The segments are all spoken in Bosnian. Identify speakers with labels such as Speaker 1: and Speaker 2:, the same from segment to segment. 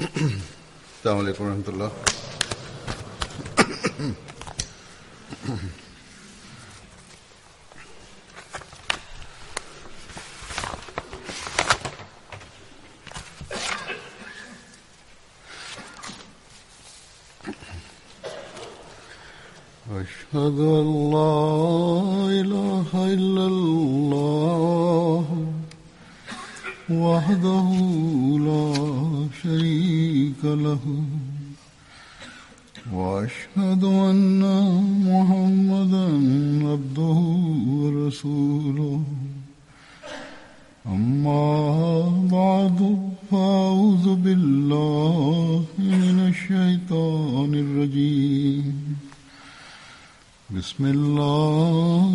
Speaker 1: السلام عليكم ورحمة الله. أشهد أن لا إله إلا الله وحده لا شريك له وأشهد أن محمدا عبده ورسوله أما بعد فأعوذ بالله من الشيطان الرجيم بسم الله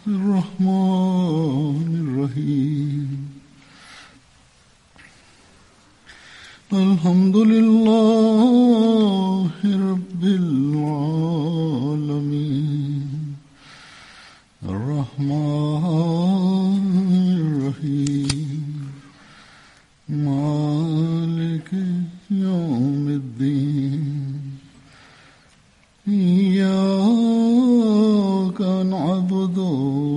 Speaker 1: الرحمن الرحيم الحمد لله رب العالمين الرحمن الرحيم مالك يوم الدين إياك نعبد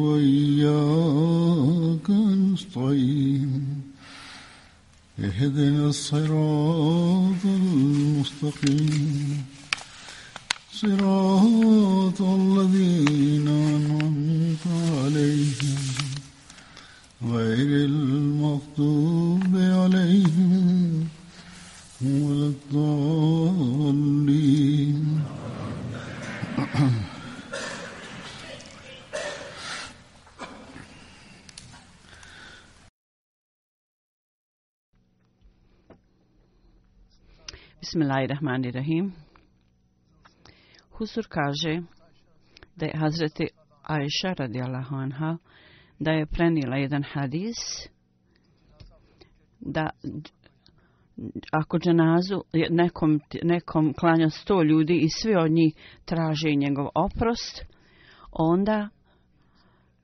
Speaker 1: وإياك نستعين اهدنا الصراط المستقيم صراط الذين أنعمت عليهم غير المغضوب عليهم ولا الضالين.
Speaker 2: Bismillahirrahmanirrahim. Huzur kaže da je Hazreti Ajša radijallahu anha da je prenijela jedan hadis da ako dženazu nekom klanja 100 ljudi i svi od njih traže njegov oprost, onda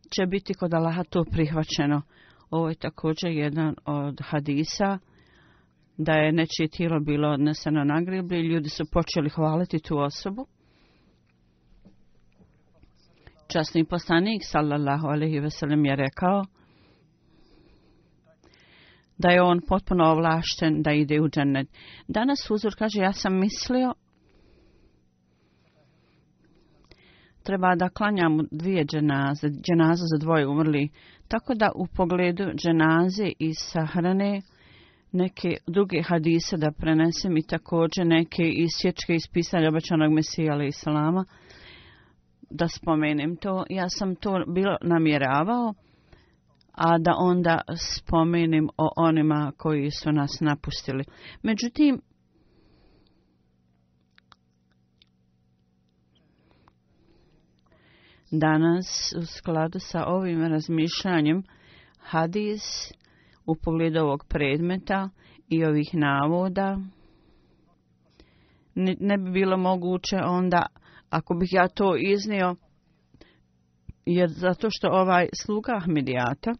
Speaker 2: će biti kod Allaha to prihvaćeno. Ovo je također jedan od hadisa da je nečije tijelo bilo odneseno na groblje i ljudi su počeli hvaliti tu osobu. Časni poslanik sallallahu alejhi ve sellem je rekao da je on potpuno ovlašten da ide u džennet. Danas Huzur kaže, ja sam mislio treba da klanjamo 2 dženaze za 2 umrli, tako da u pogledu dženaze i sahrane neke druge hadise da prenesem i također neke isječke iz pisanja obećanog Mesija alejhi selama da spomenem to. Ja sam to bilo namjeravao, a da onda spomenem o onima koji su nas napustili. Međutim, danas u skladu sa ovim razmišljanjem hadis u pogledu ovog predmeta i ovih navoda ne bi bilo moguće onda ako bih ja to iznio, jer zato što ovaj sluga Ahmedijata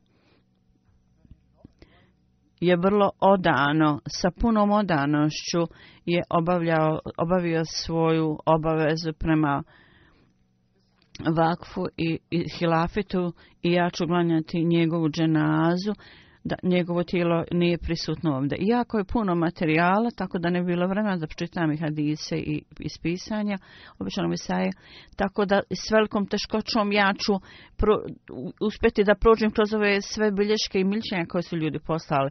Speaker 2: je vrlo odano, sa punom odanošću je obavio svoju obavezu prema vakfu i hilafetu i ja ću klanjati njegovu dženazu, da njegovo tijelo nije prisutno ovdje. Iako je puno materijala, tako da ne bi bilo vremena da pročitam i hadise i ispisanja običanog Mesaje, tako da s velikom teškoćom ja ću uspjeti da prođem kroz ove sve bilješke i mišljenja koje su ljudi poslali.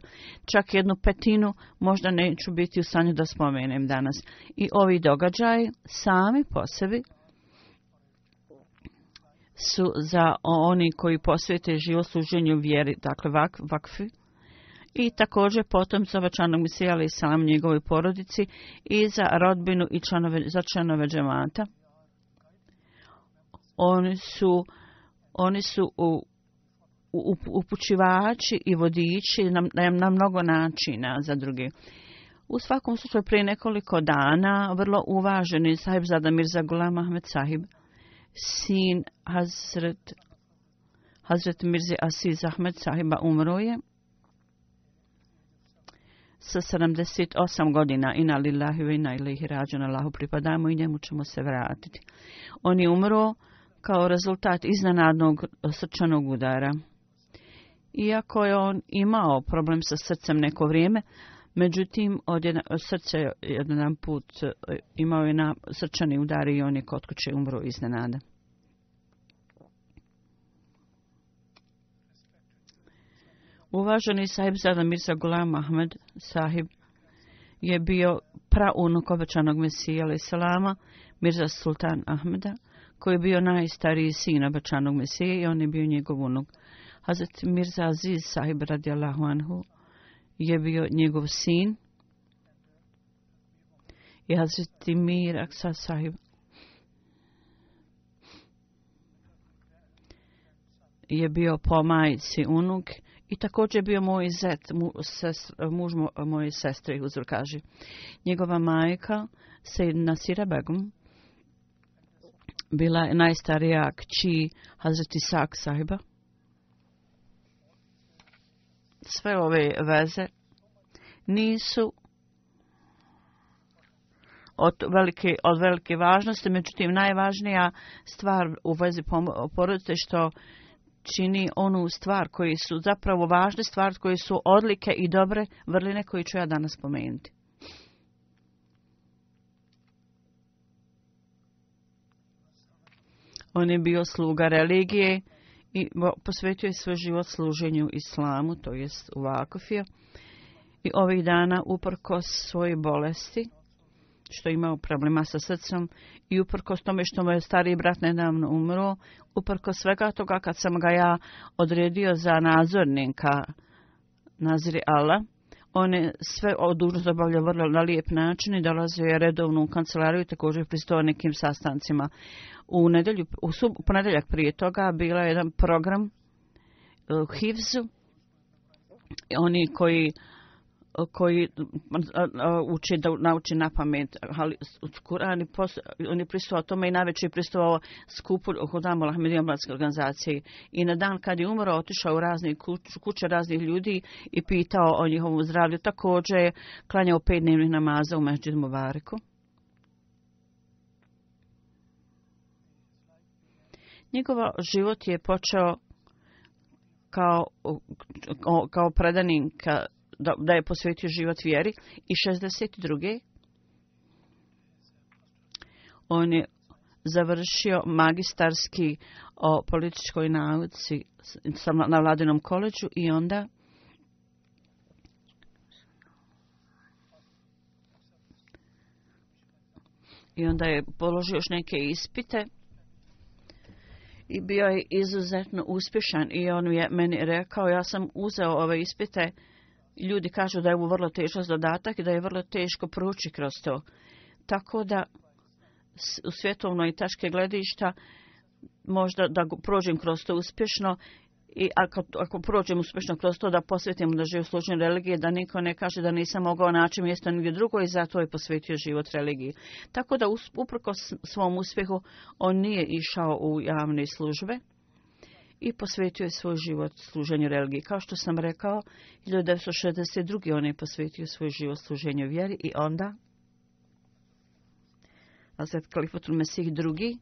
Speaker 2: Čak 1/5 možda neću biti u stanju da spomenem danas. I ovi događaji sami po sebi su za oni koji posvete život služenju vjeri, dakle vakfi, i također potom za obećanog Mesija alejhi selam njegovoj porodici i za rodbinu i za članove džemata. Oni su upućivači i vodiči na mnogo načina za druge. U svakom slučaju prije nekoliko dana vrlo uvaženi sahibzada Mirza Ghulam Ahmed sahib, sin Hazret Mirze Aziz Ahmed sahiba umro je sa 78 godina. Inna lillahi wa inna ilaihi rađun, Allahu pripadamo i njemu ćemo se vratiti. On je umro kao rezultat iznenadnog srčanog udara. Iako je on imao problem sa srcem neko vrijeme, međutim, srce jedan put imao je srčani udar i on je kod kuće umro iznenada. Uvaženi sahib Zada Mirza Ghulam Ahmed sahib je bio praunuk obećanog Mesija alaih salama, Mirza Sultan Ahmeda, koji je bio najstariji sin obećanog Mesije i on je bio njegov unuk. Hazrat Mirza Aziz sahib radijallahu anhu je bio njegov sin i Hazrat Mir Aksa sahib je bio po majci unuk i također je bio moj zet, muž moje sestre, Huzur kaže. Njegova majka, Sejd Nasira Begum, bila je najstarija kći Hazrat Isak sahiba. Sve ove veze nisu od velike važnosti, međutim najvažnija stvar u vezi porodice što čini onu stvar koji su zapravo važne stvari, koji su odlike i dobre vrline koje ću ja danas spomenuti. On je bio sluga religije i posvetio je svoj život služenju islamu, to jest u vakufiju. I ovih dana, uprkos svoje bolesti, što je imao problema sa srcem i uprkos tome što mu je stariji brat nedavno umro, uprkos svega toga kad sam ga ja odredio za nadzornika Naziri Allah, on je sve dužnost obavljao vrlo na lijep način i dolazio je redovno u kancelariju i također pristao nekim sastancima. U ponedjeljak prije toga bila je jedan program u Hivzu. Oni koji uči da nauči na pamet Kur'an, on je pristovao tome i najveće je pristovao skupu Hudam Ahmedija mladske organizacije. I na dan kad je umro, otišao u razne kuće raznih ljudi i pitao o njihovom zdravlju. Također je klanjao 5 dnevnih namaza u Mesdžidu Mubariku. Njegov život je počeo kao predanika da je posvetio život vjeri i 62. On je završio magistarski o političkoj nauci na Vladinom koleđu i onda je položio još neke ispite i bio je izuzetno uspješan i on je meni rekao, ja sam uzeo ove ispite. Ljudi kažu da je ovo vrlo teško zadatak i da je vrlo teško proći kroz to. Tako da u svjetovnoj tačke gledišta možda da prođem kroz to uspješno i ako prođem uspješno kroz to da posvetim da živim služenju religije, da niko ne kaže da nisam mogao naći mjesto nigdje drugo i zato je posvetio život religiji. Tako da uprkos svom uspjehu on nije išao u javne službe i posvetio je svoj život služenju religiji. Kao što sam rekao, 1962. on je posvetio svoj život služenju vjeri i onda Hazret Kalifatul Mesih II.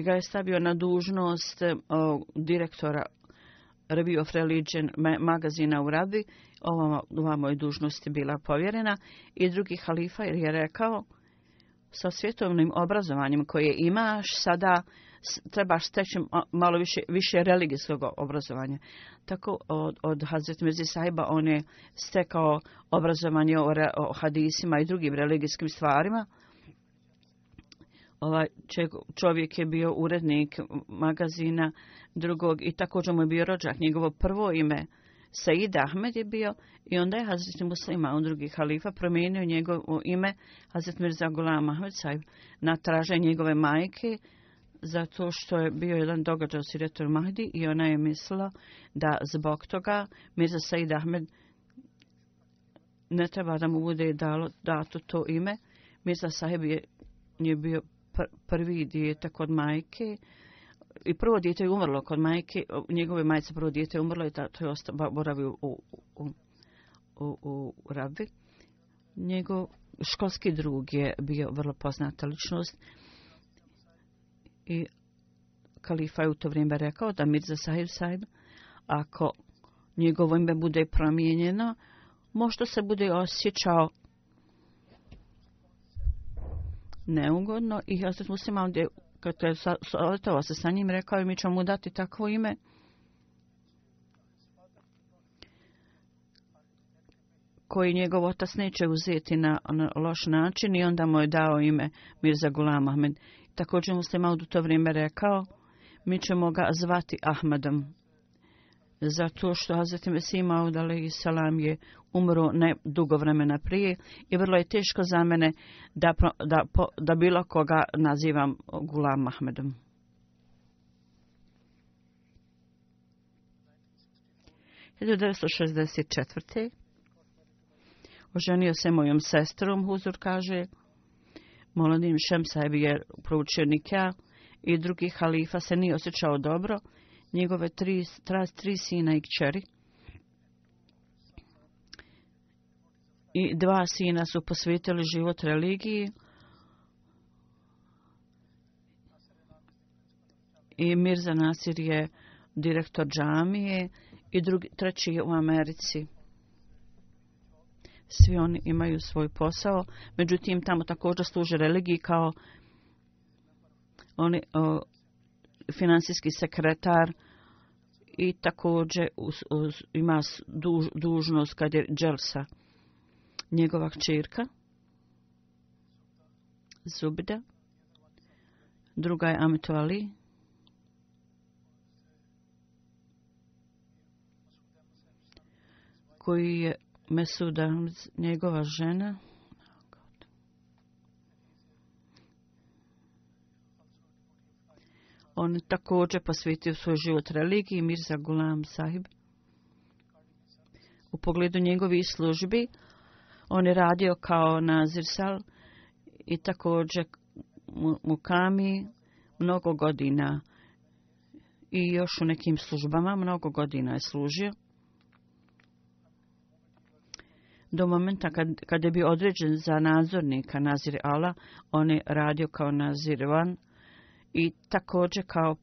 Speaker 2: Ga je stavio na dužnost direktora Review of Religion magazina u Rabi. Ova je dužnost bila povjerena i drugi halifa je rekao, sa svjetovnim obrazovanjem koje imaš, sada trebaš steći malo više religijskog obrazovanja. Tako od Hazret Mirze sahiba on je stekao obrazovanje o hadisima i drugim religijskim stvarima. Čovjek je bio urednik magazina drugog i također mu je bio rođak. Njegovo prvo ime Said Ahmed je bio i onda je Hazret Muslima, on drugi halifa, promijenio njegovo ime Hazret Mirza Ghulam Ahmed sahib na traženje njegove majke, zato što je bio jedan događaj u Siretul Mahdi i ona je mislila da zbog toga Mirza Said Ahmed ne treba da mu bude dato to ime. Mirza sahib je bio prvi dijete kod majke i prvo dijete je umrlo kod majke, njegove majce prvo dijete je umrlo i to je boravio u Rabi. Njegov školski drug je bio vrlo poznata ličnost i kalifa je u to vrijeme rekao da Mirza Sahib, ako njegovo ime bude promijenjeno, možda se bude osjećao neugodno i Hazret Muslima ovdje, kad je savjetovao se sa njim, rekao je mi ćemo mu dati takvo ime koji njegov otac neće uzeti na loš način i onda mu je dao ime Mirza Gulam Ahmed. Također Muslima u to vrijeme rekao mi ćemo ga zvati Ahmedom. Zato što Hazret Mesih Maud alejhi salam je umro ne dugo vremena prije i vrlo je teško za mene da bilo koga nazivam Gulam Ahmedom. – 1964. Oženio se mojom sestrom, Huzur kaže. Moladim Šem Sahib je proučio nikah i drugi halifa se nije osjećao dobro. Njegove tri sina i kćeri i 2 sina su posvetili život religiji i Mirza Nasir je direktor džamije i treći je u Americi. Svi oni imaju svoj posao, međutim tamo također služe religiji kao oni financijski sekretar i također ima dužnost kad je dželsa. Njegova kćerka Zubida, druga je Amitu Ali, koji je Mesuda, njegova žena. On je također posvetio svoj život religiji, Mirza Gulam Sahib. U pogledu njegovih službi, on je radio kao Nazir Sal i također Mukami mnogo godina i još u nekim službama mnogo godina je služio. Do momenta kad je bio određen za nadzornika Nazir Ala, on je radio kao Nazir Van i također kao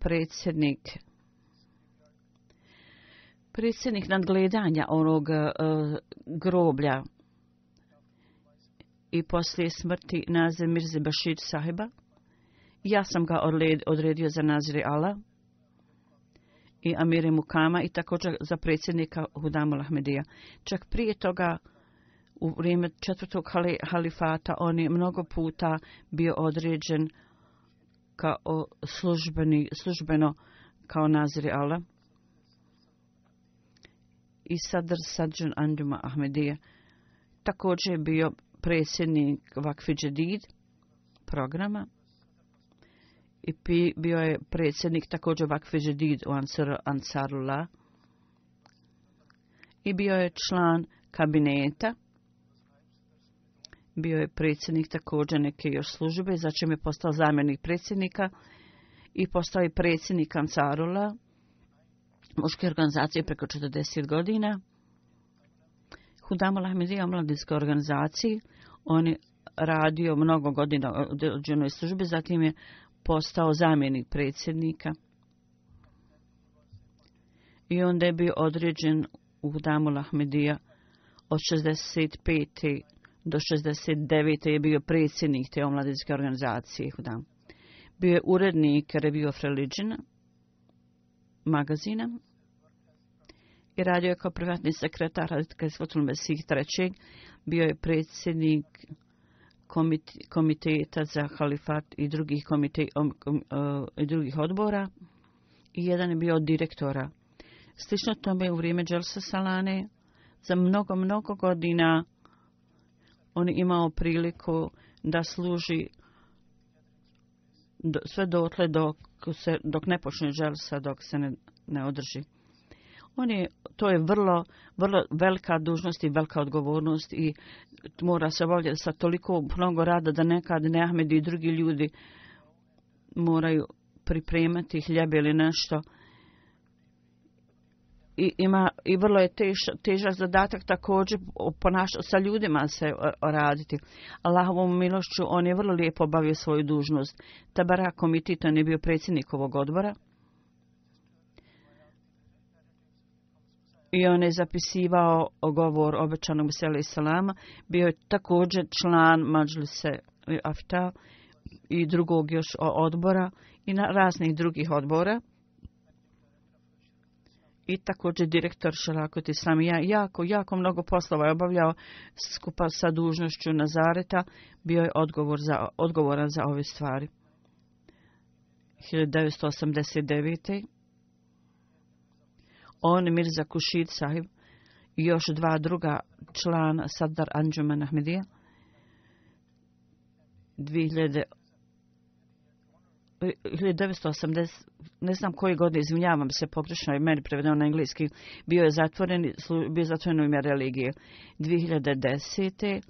Speaker 2: predsjednik nadgledanja onog groblja i poslije smrti Nazir Mirze Bashir Sahiba. Ja sam ga odredio za Nazir Ala i Amire Mukama i također za predsjednika Hudamul Ahmedija. Čak prije toga u vrijeme 4. halifata on je mnogo puta bio određen kao službeno kao Nazir Ala i Sadr Sadžan Anjuma Ahmedija. Također je bio predsjednik Vakfi Jadid programa i bio je predsjednik također Vakfi Jadid u Ansarullah i bio je član kabineta. Bio je predsjednik također neke još službe, začem je postao zamjenik predsjednika i postao je predsjednik Ansarullah, muške organizacije preko 40 godina. Hudamul Ahmedija omladinskoj organizaciji, on je radio mnogo godina u određenoj službi, zatim je postao zamjenik predsjednika. I onda je bio određen u Hudamul Ahmedija od 65. do 69. je bio predsjednik te omladinske organizacije Hudam. Bio je urednik Review of Religion magazina i radio je kao privatni sekretar Hazretul Mesih III. Bio je predsjednik komiteta za halifat i drugih odbora i jedan je bio od direktora. Slično tome u vrijeme Dželsa Salane za mnogo godina on je imao priliku da služi sve dotle dok ne počne dželsa, dok se ne održi. To je vrlo velika dužnost i velika odgovornost i mora se obavljati sa toliko mnogo rada da nekad ne Ahmedi i drugi ljudi moraju pripremati hljebe ili nešto. I vrlo je težak zadatak također sa ljudima se raditi. Allahovom milošću on je vrlo lijepo obavio svoju dužnost. Tabarakom i Titon je bio predsjednik ovog odbora. I on je zapisivao govor obećanog Mesija alejhi selama. Bio je također član Madžlise Afta i drugog još odbora i na raznih drugih odbora. I također direktor Šelakot Islam. Jako mnogo poslova je obavljao skupa sa dužnošću Nazareta. Bio je odgovoran za ove stvari. 1989. On, Mirza Kušid Sahib i još dva druga člana Sadar Anjuman Ahmedija. 1980, ne znam koje godine, izvinjavam se, pogrešno je meni prevedeno na engleski, bio zatvoren u ime religije. 2010.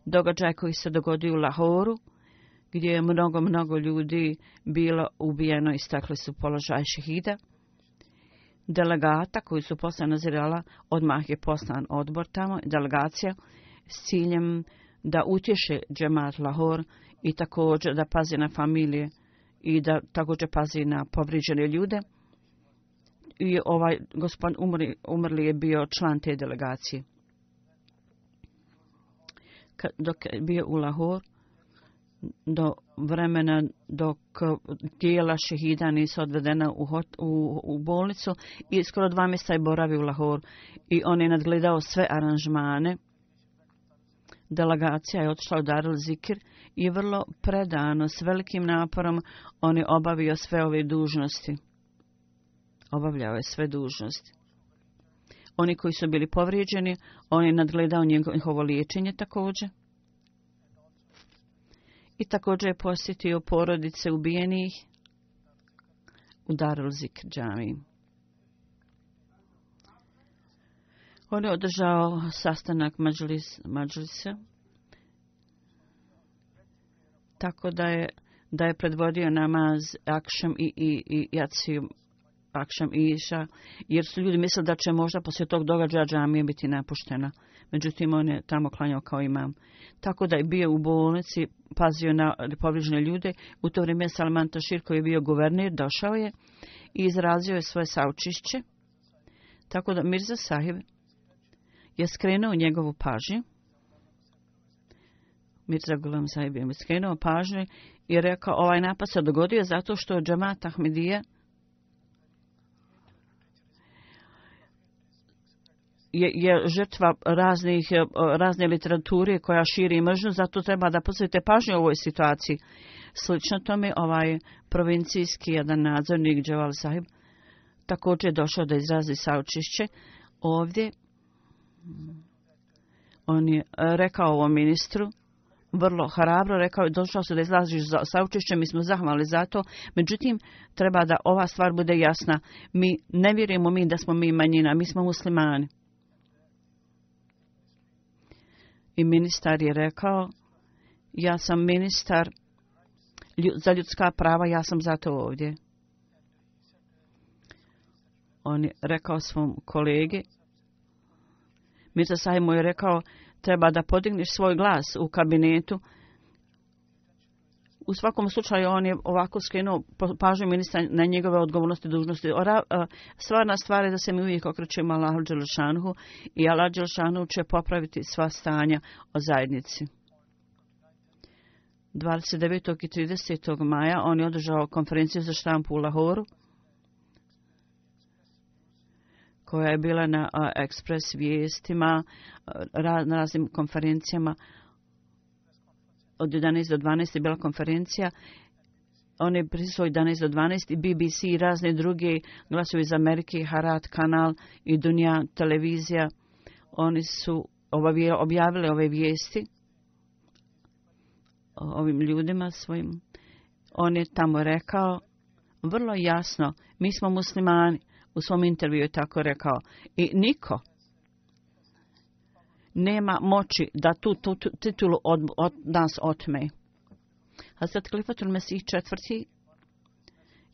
Speaker 2: događaj koji se dogodio u Lahoru, gdje je mnogo ljudi bilo ubijeno i stakli su položaj šehida. Delegata koji su poslani nazirala, odmah je poslan odbor tamo, delegacija s ciljem da utješe džemat Lahor i također da pazi na familije i da također pazi na povrijeđene ljude. I ovaj gospodin umrli je bio član te delegacije. Dok je bio u Lahor, do vremena dok tijela šehida nisu odvedena u bolnicu i skoro 2 mjeseca je boravio u Lahor i on je nadgledao sve aranžmane. Delegacija je otišla u Darul Zikr i vrlo predano, s velikim naporom, on je obavio sve ove dužnosti. Obavljao je sve dužnosti. Oni koji su bili povrijeđeni, on je nadgledao njihovo liječenje također. I također je posjetio porodice ubijenih u Darul Zikr džamiji. On je održao sastanak Madžlisa, tako da je predvodio namaz Akšam i Jaciju, Akšam i Iša, jer su ljudi mislili da će možda poslije tog događaja džamija biti napuštena. Međutim, on je tamo klanjao kao imam. Tako da je bio u bolnici, pazio na povrijeđene ljude. U to vrijeme Salman Tašir, koji je bio guverner, došao je i izrazio je svoje saučišće. Tako da Mirza Sahib je skrenuo njegovu pažnju. Mirza Gulam Sahib je skrenuo pažnju i rekao, ovaj napad se dogodio zato što je džemat Ahmedija je žrtva razne literature koja širi mržnju, zato treba da posvetite pažnju ovoj situaciji. Slično tome, ovaj provincijski jedan nadzornik Dževal Sahib također je došao da izrazi saučišće. Ovdje on je rekao ovom ministru, vrlo hrabro rekao, došao se da izlaziš za saučišće, mi smo zahvalni za to. Međutim, treba da ova stvar bude jasna. Mi ne vjerujemo da smo mi manjina, mi smo muslimani. I ministar je rekao, ja sam ministar za ljudska prava, ja sam zato ovdje. On je rekao svom kolegi, Mirza Sahib mu je rekao, treba da podigneš svoj glas u kabinetu. U svakom slučaju on je ovako skrenuo pažnju ministra na njegove odgovornosti i dužnosti. Stvarna stvar je da se mi uvijek okrećemo Allahu Đelešanuhu i Allah Đelešanuhu će popraviti sva stanja o zajednici. 29. i 30. maja on je održao konferenciju za štampu u Lahoru, koja je bila na ekspres vijestima, na raznim konferencijama. Od 11 do 12 je bila konferencija. On je prisustvovao 11 do 12 i BBC i razne druge glasovi iz Amerike, Harat kanal i Dunja televizija. Oni su objavili ove vijesti ovim ljudima svojim. On je tamo rekao vrlo jasno, mi smo muslimani. U svom intervju je tako rekao. I niko nema moći da tu titulu od nas otme. Hazrat Khalifatul Mesih IV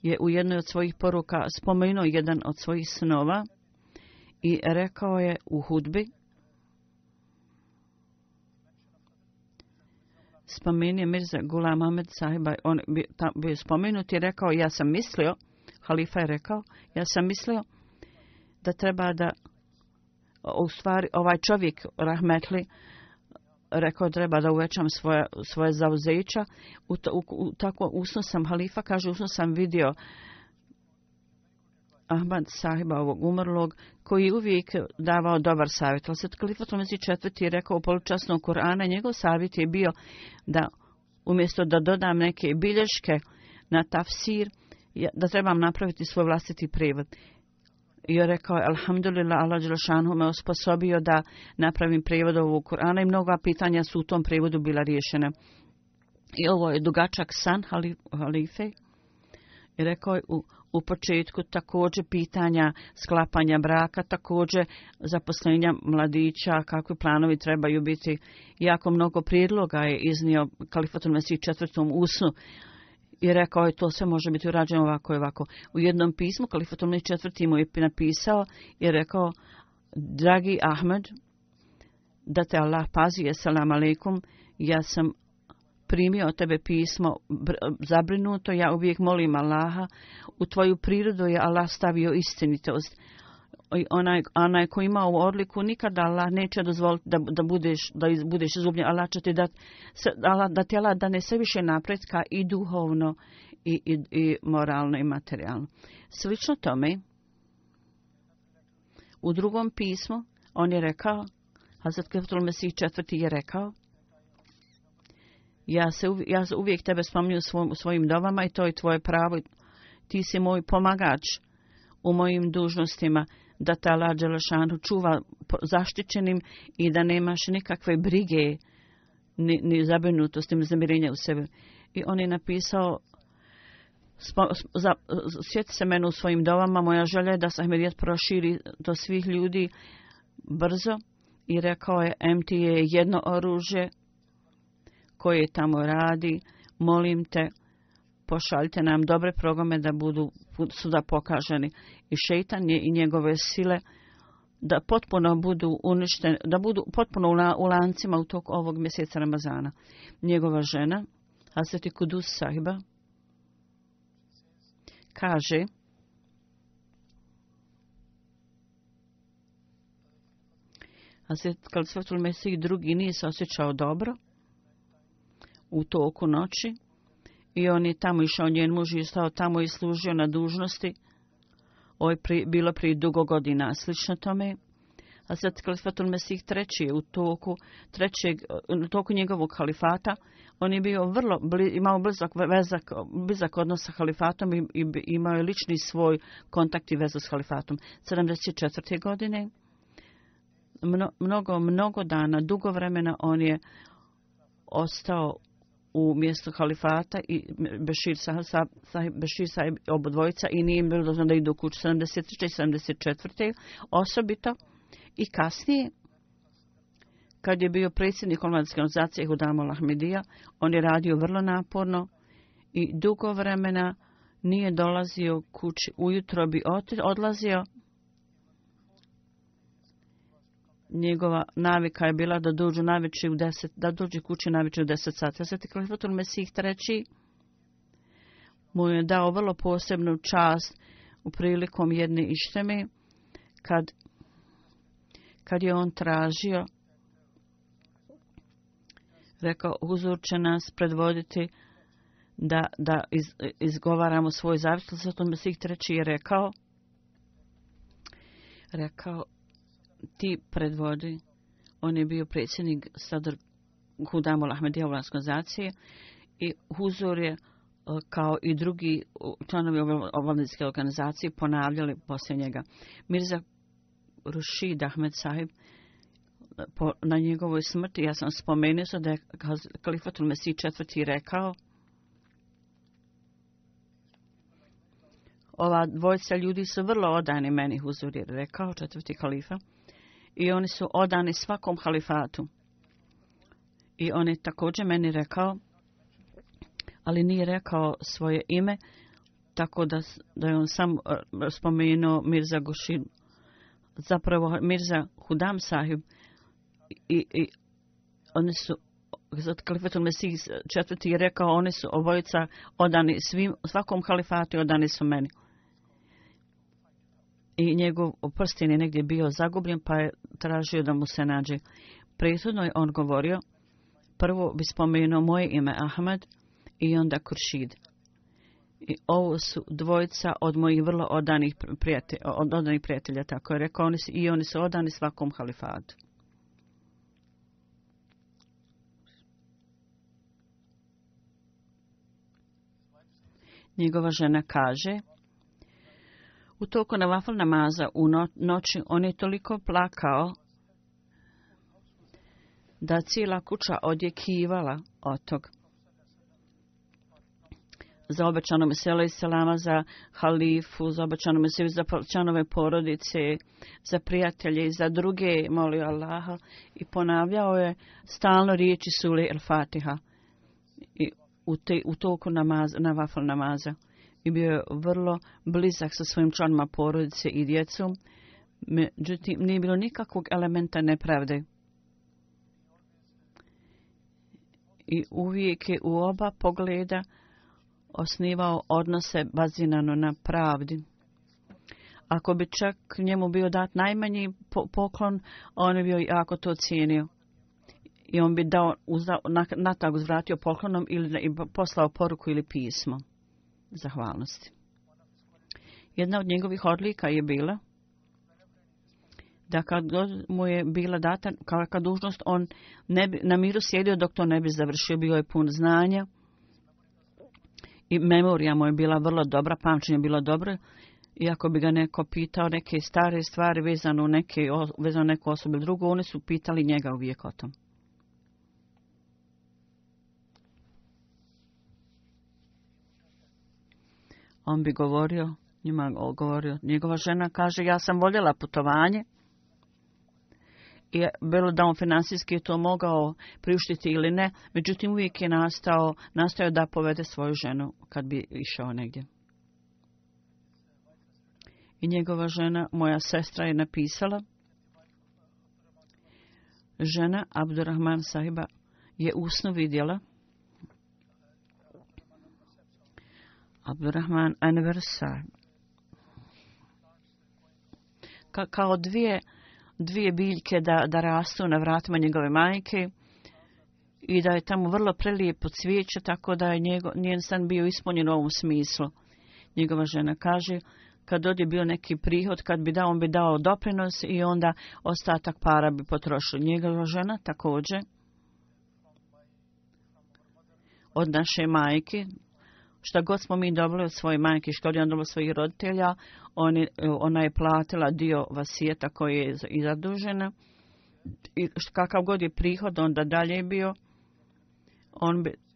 Speaker 2: je u jednoj od svojih poruka spomenuo jedan od svojih snova i rekao je u hudbi, spomenuo Mirza Ghulam Ahmed Sahiba, on bio spomenut i rekao, ja sam mislio, halifa je rekao, ja sam mislio da treba da, u stvari, ovaj čovjek, rahmetli, rekao treba da uvećam svoje zauzeća. Tako usno sam, halifa kaže, usno sam vidio Ahmad Sahiba, ovog umrlog, koji uvijek davao dobar savjet. Ali se Kalifatul Mesih IV je rekao u polučasnog Kur'ana, njegov savjet je bio da umjesto da dodam neke bilješke na tafsir, da trebam napraviti svoj vlastiti prevod. I je rekao, alhamdulillah, Allah Đelešanu me osposobio da napravim prevod ovog Kur'ana i mnoga pitanja su u tom prevodu bila riješena. I ovo je dugačak san halife. I rekao je u početku također pitanja sklapanja braka, također zaposlenja mladića, kakvi planovi trebaju biti. Jako mnogo prijedloga je iznio Kalifatul Mesih IV usnu. I rekao je, to sve može biti urađeno ovako i ovako. U jednom pismu Kalifatul Mesih IV mu je napisao i rekao, dragi Ahmed, da te Allah pazi, assalamu alaikum, ja sam primio od tebe pismo zabrinuto, ja uvijek molim Allaha, u tvoju prirodu je Allah stavio istinitost. Onaj ko ima ovu odliku, nikada Allah neće dozvoliti da budeš izgubljen. Allah će ti da ti Allah dane sve više napretka i duhovno i moralno i materijalno. Slično tome, u drugom pismu, on je rekao, Hazrat Kalifatul Mesih IV je rekao, ja uvijek tebe spominju u svojim dovama i to je tvoje pravo. Ti si moj pomagač u mojim dužnostima, da te Allah Đelešanu čuva zaštićenim i da nemaš nikakve brige, ni zabrinutosti, ni zamirenja u sebi. I on je napisao, sjeti se mene u svojim dovama, moja želja je da se Ahmedijet proširi do svih ljudi brzo. I rekao je, MT je jedno oružje koje tamo radi, molim te, pošaljite nam dobre programe da budu suda pokaženi. I šeitan je i njegove sile da potpuno budu uništene, da budu potpuno u lancima u toku ovog mjeseca Ramazana. Njegova žena, Hazreti Kudus Sahiba, kaže, Hazreti Kalifatul Mesih II nije se osjećao dobro u toku noći i on je tamo išao, njen muž je stao tamo i služio na dužnosti. Ovo je bilo prije dugo godina. Slično tome, Hazrat Kalifatul Mesih III u toku njegovog halifata, on je bio imao blizak odnos sa halifatom i imao je lični svoj kontakt i vezu s halifatom. 74. godine, mnogo dana, dugo vremena on je ostao u mjestu halifata i Bešir Sahib obodvojica i nije im bilo dozvoljeno da idu u kuću. 73. i 74. osobito i kasnije, kad je bio predsjednik omladinske organizacije Hudamul Ahmedija, on je radio vrlo naporno i dugo vremena nije dolazio kući. Ujutro bi odlazio. Njegova navika je bila da dođe kući navečer u 10 sati. Hazreti Kalifatul Mesih III mu je dao vrlo posebnu čast u prilikom jedne išteme kad je on tražio, rekao, huzur će nas predvoditi da izgovaramo svoj zavjet. Kalifatul Mesih III je rekao, ti predvodi. On je bio predsjednik Sadr Hudamul Ahmedija organizacije i huzur je kao i drugi članovi omladinske organizacije ponavljali poslije njega. Mirza Rušid Ahmed Sahib na njegovoj smrti, ja sam spomenuo da je Kalifatul Mesih IV rekao, ova dvojica ljudi su vrlo odani meni, huzur je rekao, četvrti halifa, i oni su odani svakom halifatu. I on je također meni rekao, ali nije rekao svoje ime, tako da je on sam spomenuo Mirza Gušin, zapravo Mirza Hudam sahib i oni su od Kalifatul Mesih četvrti je rekao, oni su obojica odani svakom halifatu, odani su meni. I njegov prsten je negdje bio zagubljen, pa je tražio da mu se nađe. Prethodno je on govorio, prvo bi spomenuo moje ime Ahmed i onda Kuršid. I ovo su dvojica od mojih vrlo odanih prijatelja, tako je rekao, oni su odani svakom halifatu. Njegova žena kaže, u toku navafl namaza u noći on je toliko plakao da cijela kuća odjekivala od tog. Za obećano mesele i selama, za halifu, za obećano mesele, za članove porodice, za prijatelje i za druge, molio Allaha i ponavljao je stalno riječi sure El Fatiha i u toku navafl namaza. I bio je vrlo blizak sa svojim članovima porodice i djecom, međutim nije bilo nikakvog elementa nepravde. I uvijek je u oba pogleda osnivao odnose bazirano na pravdi. Ako bi čak njemu bio dat najmanji poklon, on bi jako to cijenio. I on bi dao natrag uzvratio poklonom ili poslao poruku ili pismo zahvalnosti. Jedna od njegovih odlika je bila da kad mu je bila data kakva dužnost, on ne bi na miru sjedio dok to ne bi završio. Bio je pun znanja i memorija mu je bila vrlo dobra, pamćenje je bilo dobro. Iako bi ga neko pitao neke stare stvari vezano neku osobu ili drugu, oni su pitali njega uvijek o tom. On bi govorio, njegova žena kaže, ja sam voljela putovanje i bilo da on financijski to mogao priuštiti ili ne, međutim uvijek je nastojao da povede svoju ženu kad bi išao negdje. I njegova žena, moja sestra, je napisala, žena Abdurrahman sahiba je u snu vidjela Abdurrahman Anwar sahib kao dvije biljke da rastu na vratima njegove majke i da je tamo vrlo prelijepo cvijeće, tako da je njen san bio ispunjen u ovom smislu. Njegova žena kaže, kad je bio neki prihod, kad bi dao, on bi dao doprinos i onda ostatak para bi potrošio. Njegova žena također od naše majke, šta god smo mi dobili od svoje majke, što je on dobila svojih roditelja, ona je platila dio vasijeta koji je i zadužena. I kakav god je prihod, onda dalje bio,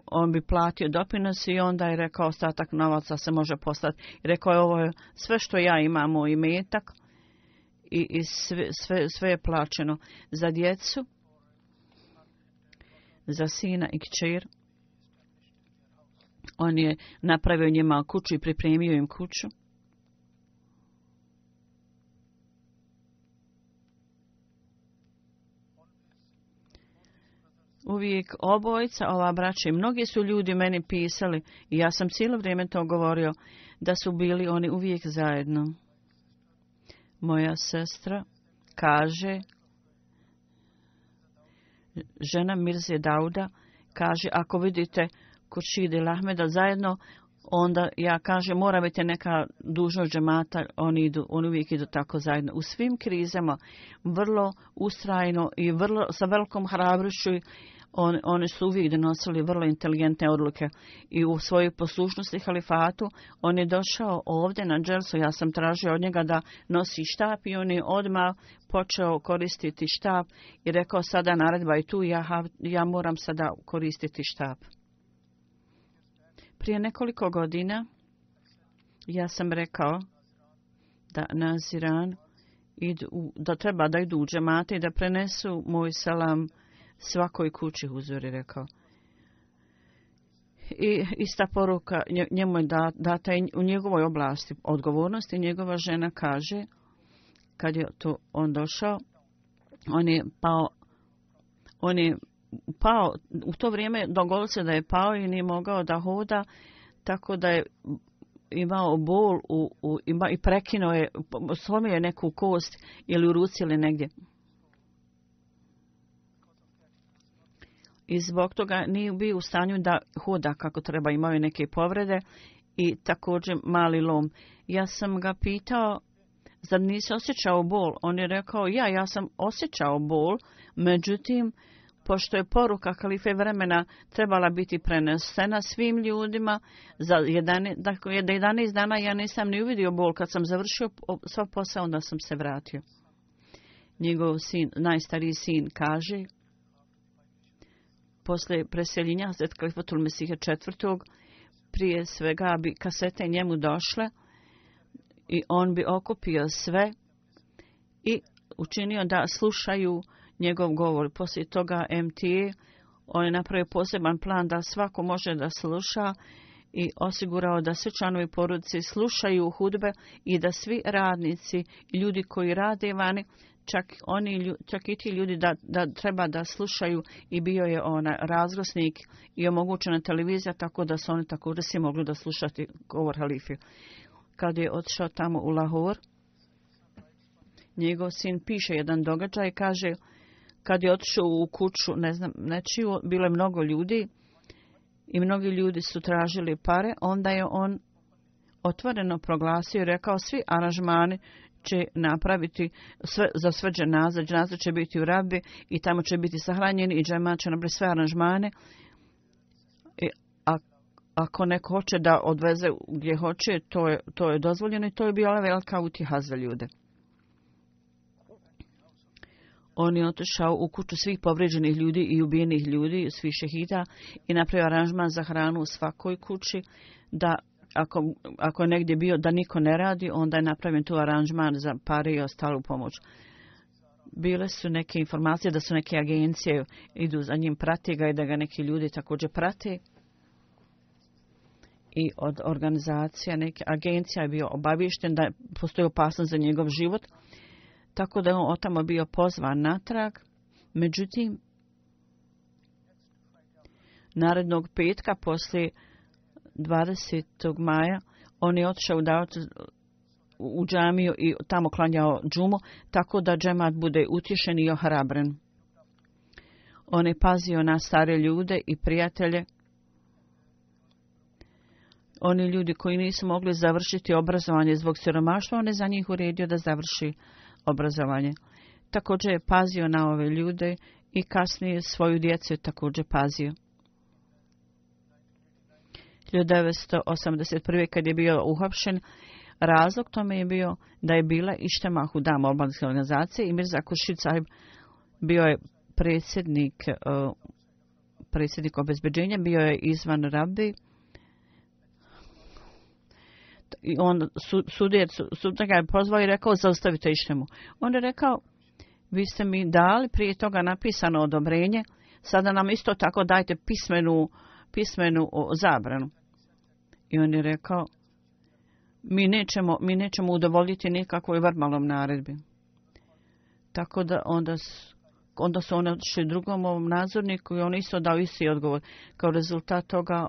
Speaker 2: on bi platio doprinos i onda je rekao ostatak novaca se može poslati. I rekao je, ovo je sve što ja imam u imetak i sve je plaćeno za djecu, za sina i kćer. On je napravio njima kuću i pripremio im kuću. Uvijek obojica, ova braća i mnogi su ljudi meni pisali i ja sam cijelo vrijeme to govorio da su bili oni uvijek zajedno. Moja sestra kaže, žena Mirze Dauda kaže, ako vidite Kuršid i Ahmeda zajedno, onda ja kažem, mora biti neka dužnost džemata, oni uvijek idu tako zajedno. U svim krizama, vrlo ustrajno i sa velikom hrabrošću, oni su uvijek donosili vrlo inteligentne odluke. I u svojoj poslušnosti halifatu, on je došao ovdje na dželsu, ja sam tražio od njega da nosi štap i on je odmah počeo koristiti štap i rekao, sada naredba je tu, ja moram sada koristiti štap. Prije nekoliko godina ja sam rekao da Naziran da treba da idu u džemate i da prenesu moj salam svakoj kući, huzur je rekao. I ista poruka njemu je data u njegovoj oblasti odgovornosti. Njegova žena kaže, kad je tu on došao, on je pao, u to vrijeme dogodilo se da je pao i nije mogao da hoda, tako da je imao bol i prekinuo je, slomio je neku kost ili u ruci ili negdje. I zbog toga nije bio u stanju da hoda kako treba, imao je neke povrede i također mali lom. Ja sam ga pitao, zar nisi osjećao bol? On je rekao, ja sam osjećao bol, međutim, pošto je poruka halife vremena trebala biti prenesena svim ljudima, za 11 dana ja nisam ni uvidio bol. Kad sam završio sva posao, onda sam se vratio. Njegov sin, najstariji sin, kaže, posle preseljenja Hazret Kalifatul Mesiha IV. Prije svega bi kasete njemu došle i on bi okupio sve i učinio da slušaju njegov govor. Poslije toga MTA, on je napravio poseban plan da svako može da sluša i osigurao da svi članovi porodice slušaju hudbe i da svi radnici i ljudi koji rade vani, čak i ti ljudi da treba da slušaju, i bio je razglasnik i omogućena televizija, tako da su oni također svi mogli da slušati govor halife. Kad je otišao tamo u Lahor, njegov sin piše jedan događaj i kaže, kad je otišao u kuću, nečiju, bilo je mnogo ljudi i mnogi ljudi su tražili pare, onda je on otvoreno proglasio i rekao, svi aranžmani će napraviti za sve dženaze. Dženaze će biti u Rabi i tamo će biti sahranjeni i džemat će napraviti sve aranžmane. Ako neko hoće da odveze gdje hoće, to je dozvoljeno i to je bila velika utjeha za ljude. On je otišao u kuću svih povrijeđenih ljudi i ubijenih ljudi, svih šehida, i napravio aranžman za hranu u svakoj kući, da ako je negdje bio da niko ne radi, onda je napravljen tu aranžman za pare i ostalu pomoć. Bile su neke informacije da su neke agencije idu za njim, prati ga i da ga neki ljudi također prate. I od organizacija, neke agencija je bio obaviješten da postoji opasnost za njegov život, tako da je on otamo bio pozvan natrag. Međutim, narednog petka poslije 20. maja on je otišao u džamiju i tamo klanjao džumu, tako da džemat bude utješen i ohrabren. On je pazio na stare ljude i prijatelje. Oni ljudi koji nisu mogli završiti obrazovanje zbog siromaštva, on je za njih uredio da završi obrazovanje. Također je pazio na ove ljude i kasnije svoju djecu je također pazio. 1981. kad je bio uhapšen, razlog tome je bio da je bila Ištema Hudam albanske organizacije i Mirza Khurshid Sahib bio je predsjednik obezbeđenja, bio je izvan Rabi. I on sud ga je pozvao i rekao, zaustavite Ištemu. On je rekao, vi ste mi dali prije toga napisano odobrenje, sada nam isto tako dajte pismenu zabranu. I on je rekao, mi nećemo udovoljiti nikakvoj verbalnom naredbi. Tako da onda su oni odšli drugom ovom nadzorniku i on isto dao isti odgovor. Kao rezultat toga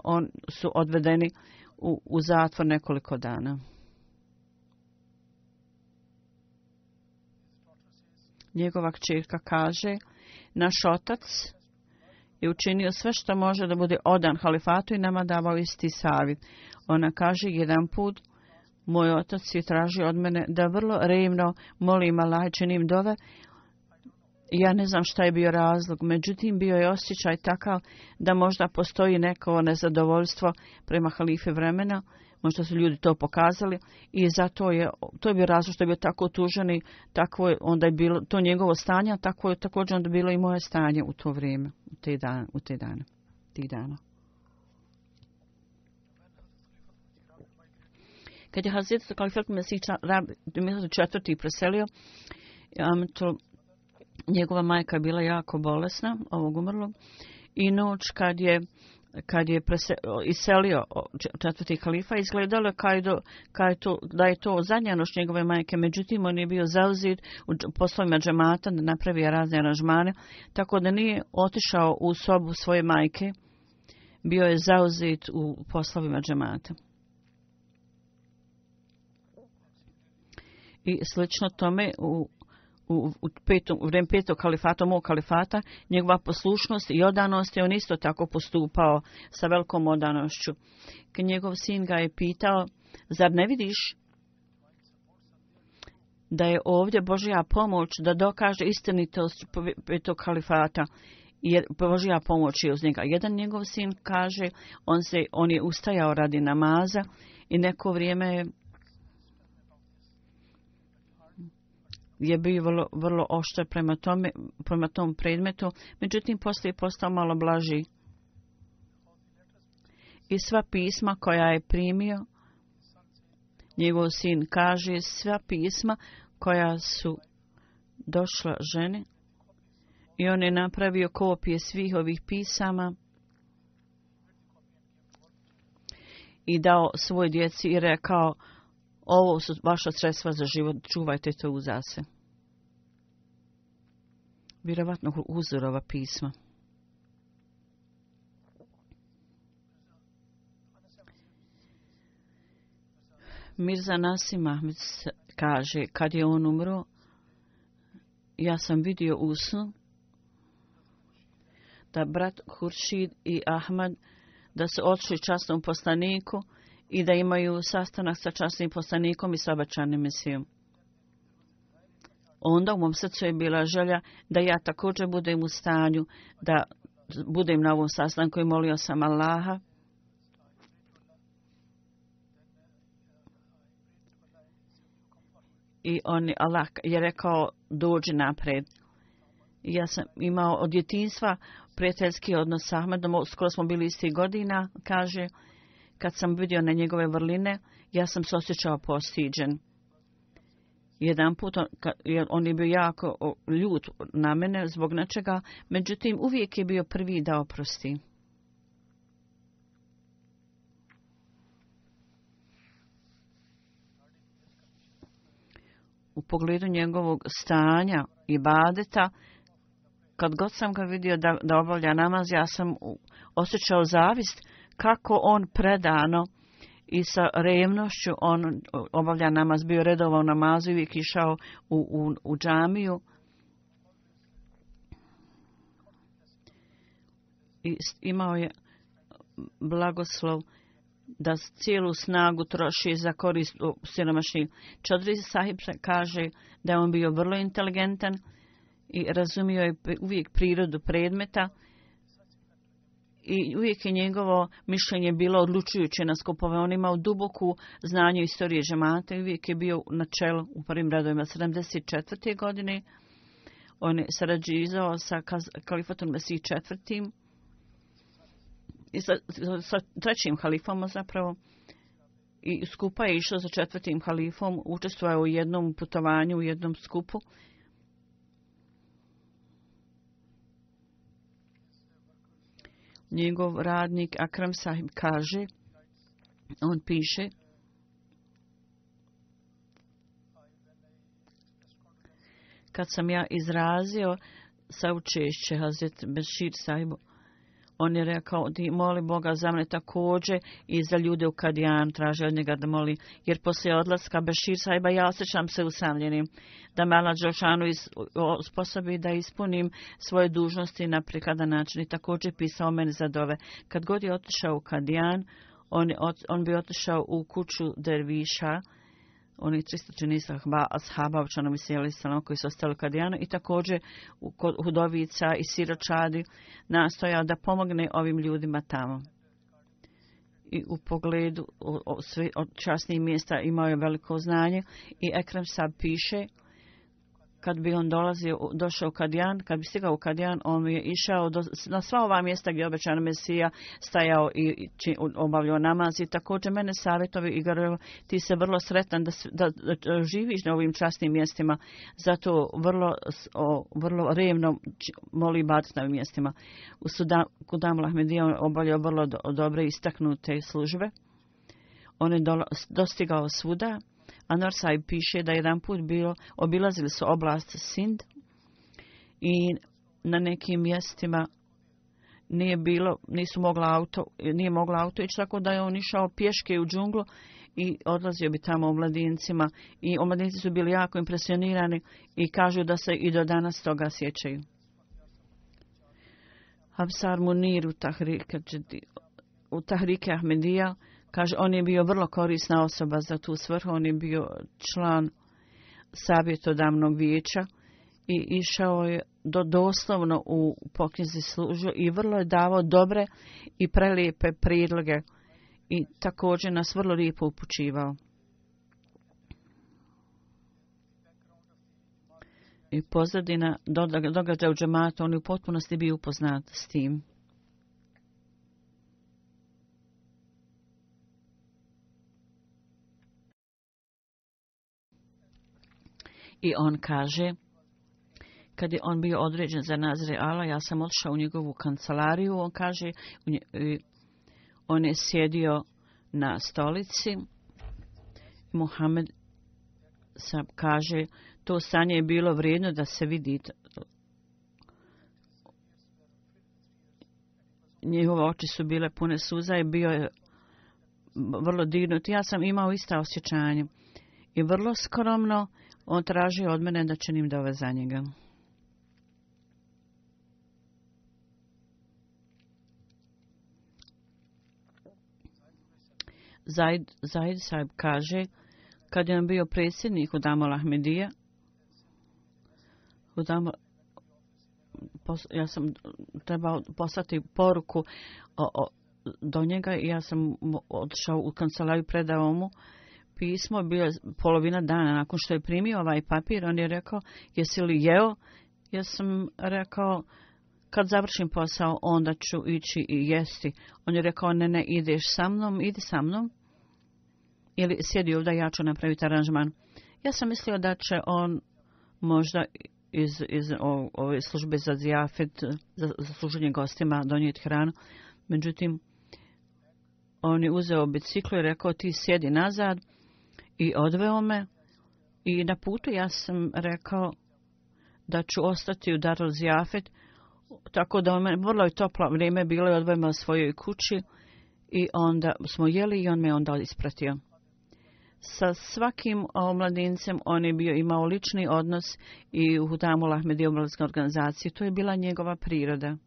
Speaker 2: su odvedeni u zatvor nekoliko dana. Njegova kćerka kaže, naš otac je učinio sve što može da bude odan halifatu i nama davao isti savjet. Ona kaže, jedan put moj otac je tražio od mene da vrlo revno molim Allah i činim dove. Ja ne znam šta je bio razlog, međutim bio je osjećaj takav da možda postoji neko nezadovoljstvo prema halife vremena, možda su ljudi to pokazali i zato to je bio razlog što je bio tako tužan i tako je onda je bilo to njegovo stanje, tako je također onda bilo i moje stanje u to vrijeme, tih dana. Kad je Hazret Kalifatul Mesih IV. Preselio, njegova majka je bila jako bolesna, ovog umrlog, i noć kad je kad je iselio četvrti halifa, izgledalo da je to zadnja noć njegove majke. Međutim, on je bio zauzet u poslovima džemata da napravi razne aranžmane, tako da nije otišao u sobu svoje majke. Bio je zauzet u poslovima džemata. I slično tome u vrijeme petog kalifata, mog kalifata, njegova poslušnost i odanost je on isto tako postupao sa velikom odanošću. Kad njegov sin ga je pitao, zar ne vidiš da je ovdje Božja pomoć da dokaže istinitost petog kalifata, jer Božja pomoć je uz njega. Jedan njegov sin kaže, on je ustajao radi namaza i neko vrijeme je bio vrlo oštar prema tom predmetu, međutim poslije je postao malo blaži. I sva pisma koja je primio, njegov sin kaže, sva pisma koja su došla ženi, i on je napravio kopije svih ovih pisama i dao svoj djeci i rekao, ovo su vaša sredstva za život, čuvajte to uza se. Vjerovatno Huzurova pisma. Mirza Nasima kaže, kad je on umro, ja sam vidio u snu da brat Huršid i Ahmad da su otišli časnom poslaniku i da imaju sastanak sa časnim poslanikom i sa obećanim mesijom. Onda u mom srcu je bila želja da ja također budem u stanju da budem na ovom sastanku i molio sam Allaha i Allah je rekao dođi napred. Ja sam imao od djetinjstva prijateljski odnos s Ahmedom, skoro smo bili istih godina, kaže, kad sam vidio na njegove vrline, ja sam se osjećao postiđen. Jedan put on je bio jako ljut na mene zbog nečega, međutim uvijek je bio prvi da oprosti. U pogledu njegovog stanja i ibadeta, kad god sam ga vidio da obavlja namaz, ja sam osjećao zavist kako on predano i sa revnošću on obavlja namaz, bio redovao namazu i uvijek išao u džamiju. I imao je blagoslov da cijelu snagu troši za korist siromašnih. Čodri Sahib kaže da je on bio vrlo inteligentan i razumio je uvijek prirodu predmeta i uvijek je njegovo mišljenje bilo odlučujuće na skupove. On imao duboku znanje istorije džemata i uvijek je bio na čelu u prvim redovima. 74. godine on je sarađivao sa kalifatom Mesih IV. I sa trećim halifom zapravo. I skupa je išao za četvrtim halifom, učestvovao u jednom putovanju, u jednom skupu. Njegov radnik Akram Sahib kaže, on piše, kad sam ja izrazio saučešće Hazret Bešir Sahibu, on je rekao, ti moli Boga za mene također i za ljude u Kadijan, traže od njega da moli, jer poslije odlaska Bešir Sahiba ja osjećam se usamljenim, da me Allah Đelšanu sposobi da ispunim svoje dužnosti na prikladan način i također pisao meni za dove. Kad god je otišao u Kadijan, on bi otišao u kuću derviša, oni 313 ashaba, učanom i salam koji su ostali u Kadijanu i također kod hudovica i siročadi nastojao da pomogne ovim ljudima tamo. I u pogledu od časnih mjesta imao je veliko znanje i Ekrem Sahib piše, kad bi on došao u Kadijan, kad bi stigao u Kadijan, on je išao na sva ova mjesta gdje je obećan Mesija stajao i obavljao namaz. I također mene savjetovi i govorio, ti se vrlo sretan da živiš na ovim časnim mjestima, zato vrlo revno moli ibadet na ovim mjestima. U Kudam Ahmedija on obavljao vrlo dobre istaknute službe. On je dostigao svuda. Anwar Sahib piše da jedan put obilazili su oblast Sind i na nekim mjestima nije mogla auto ići, tako da je on išao pješke u džunglu i odlazio bi tamo omladincima. I omladinci su bili jako impresionirani i kažu da se i do danas toga sjećaju. Hafsar Munir u Tahrike Ahmedija kaže, on je bio vrlo korisna osoba za tu svrhu, on je bio član savjetodavnog vijeća i išao je doslovno u poknjizi služio i vrlo je davao dobre i prelijepe prijedloge i također nas vrlo lijepo upućivao. I pozadina događaja u džematu, on je u potpunosti bio upoznat s tim. I on kaže, kad je on bio određen za Nazire Ala, ja sam otišao u njegovu kancelariju, on kaže, on je sjedio na stolici. Muhammed sam kaže, to stanje je bilo vrijedno da se vidi. Njegove oči su bile pune suza i bio je vrlo dignut. Ja sam imao ista osjećanja. I vrlo skromno on traži od mene da činim dove za njega. Zaid Sahib kaže, kad je on bio predsjednik Hudamul Ahmedija, ja sam trebao poslati poruku do njega i ja sam otišao u kancelariju, predao mu pismo, bio je polovina dana nakon što je primio ovaj papir, on je rekao, jesi li jeo? Ja sam rekao, kad završim posao, onda ću ići i jesti. On je rekao, ne, ideš sa mnom, idi sa mnom. Ili sjedi ovdje, ja ću napraviti aranžman. Ja sam mislio da će on možda iz ove službe za zijafet, za služenje gostima, donijeti hranu. Međutim, on je uzeo biciklu i rekao, ti sjedi nazad, i odveo me. I na putu ja sam rekao da ću ostati u Darul Zijafet, tako da vrlo je toplo vrijeme bilo i odveo me u svojoj kući i onda smo jeli i on me onda ispratio. Sa svakim omladincem on je imao lični odnos i u Hudamul Ahmedija omladinskoj organizaciji. To je bila njegova priroda.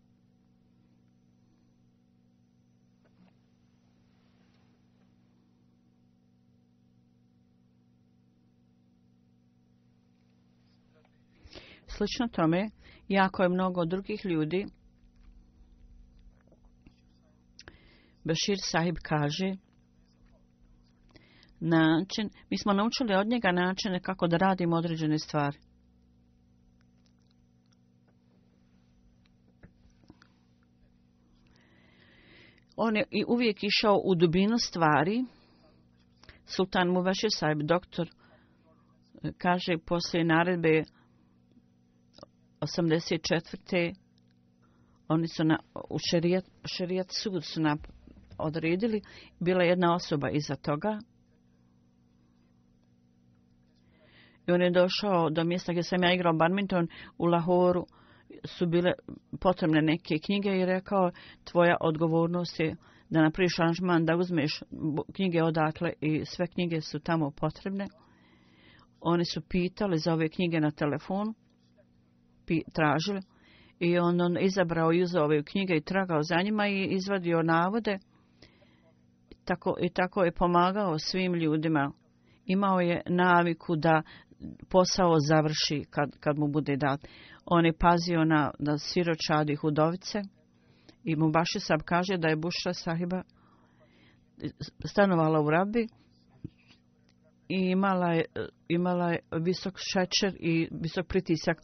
Speaker 2: Slično tome, jako je mnogo drugih ljudi. Bashir Sahib kaže, mi smo naučili od njega načine kako da radimo određene stvari. On je i uvijek išao u dubinu stvari. Sultan Mubashir Sahib, doktor, kaže, poslije naredbe 84. oni su u šerijat sud su odredili, bila jedna osoba iza toga. I on je došao do mjesta gdje sam ja igrao badminton u Lahoru, su bile potrebne neke knjige i rekao, tvoja odgovornost je da napraviš aranžman, da uzmeš knjige odatle i sve knjige su tamo potrebne. Oni su pitali za ove knjige na telefonu, tražili i on izabrao i uzeo ove knjige i tragao za njima i izvadio navode. Tako je pomagao svim ljudima. Imao je naviku da posao završi kad mu bude dat. On je pazio na siročad i hudovice i Mubashir Sahib kaže da je Bushra Sahiba stanovala u Rabi i imala je visok šećer i visok pritisak.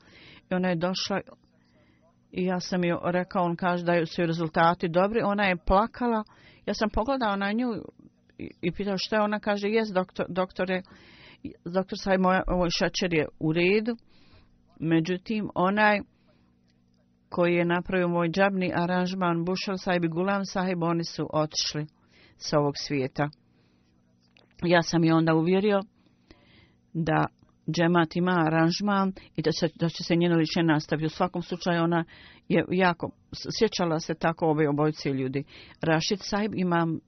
Speaker 2: I ona je došla i ja sam joj rekao, on kaže da su rezultati dobri. Ona je plakala. Ja sam pogledao na nju i pitao što je. Ona kaže, jes doktor Sahib, moj šećer je u redu. Međutim, onaj koji je napravio moj džabni aranžman, Bushal Sahib i Gulam Sahib, oni su otišli s ovog svijeta. Ja sam je onda uvjerio da džemat ima aranžman i da će se njeno ličenje nastaviti. U svakom slučaju ona je jako sjećala se tako obojice ljudi. Rashid Sahib imam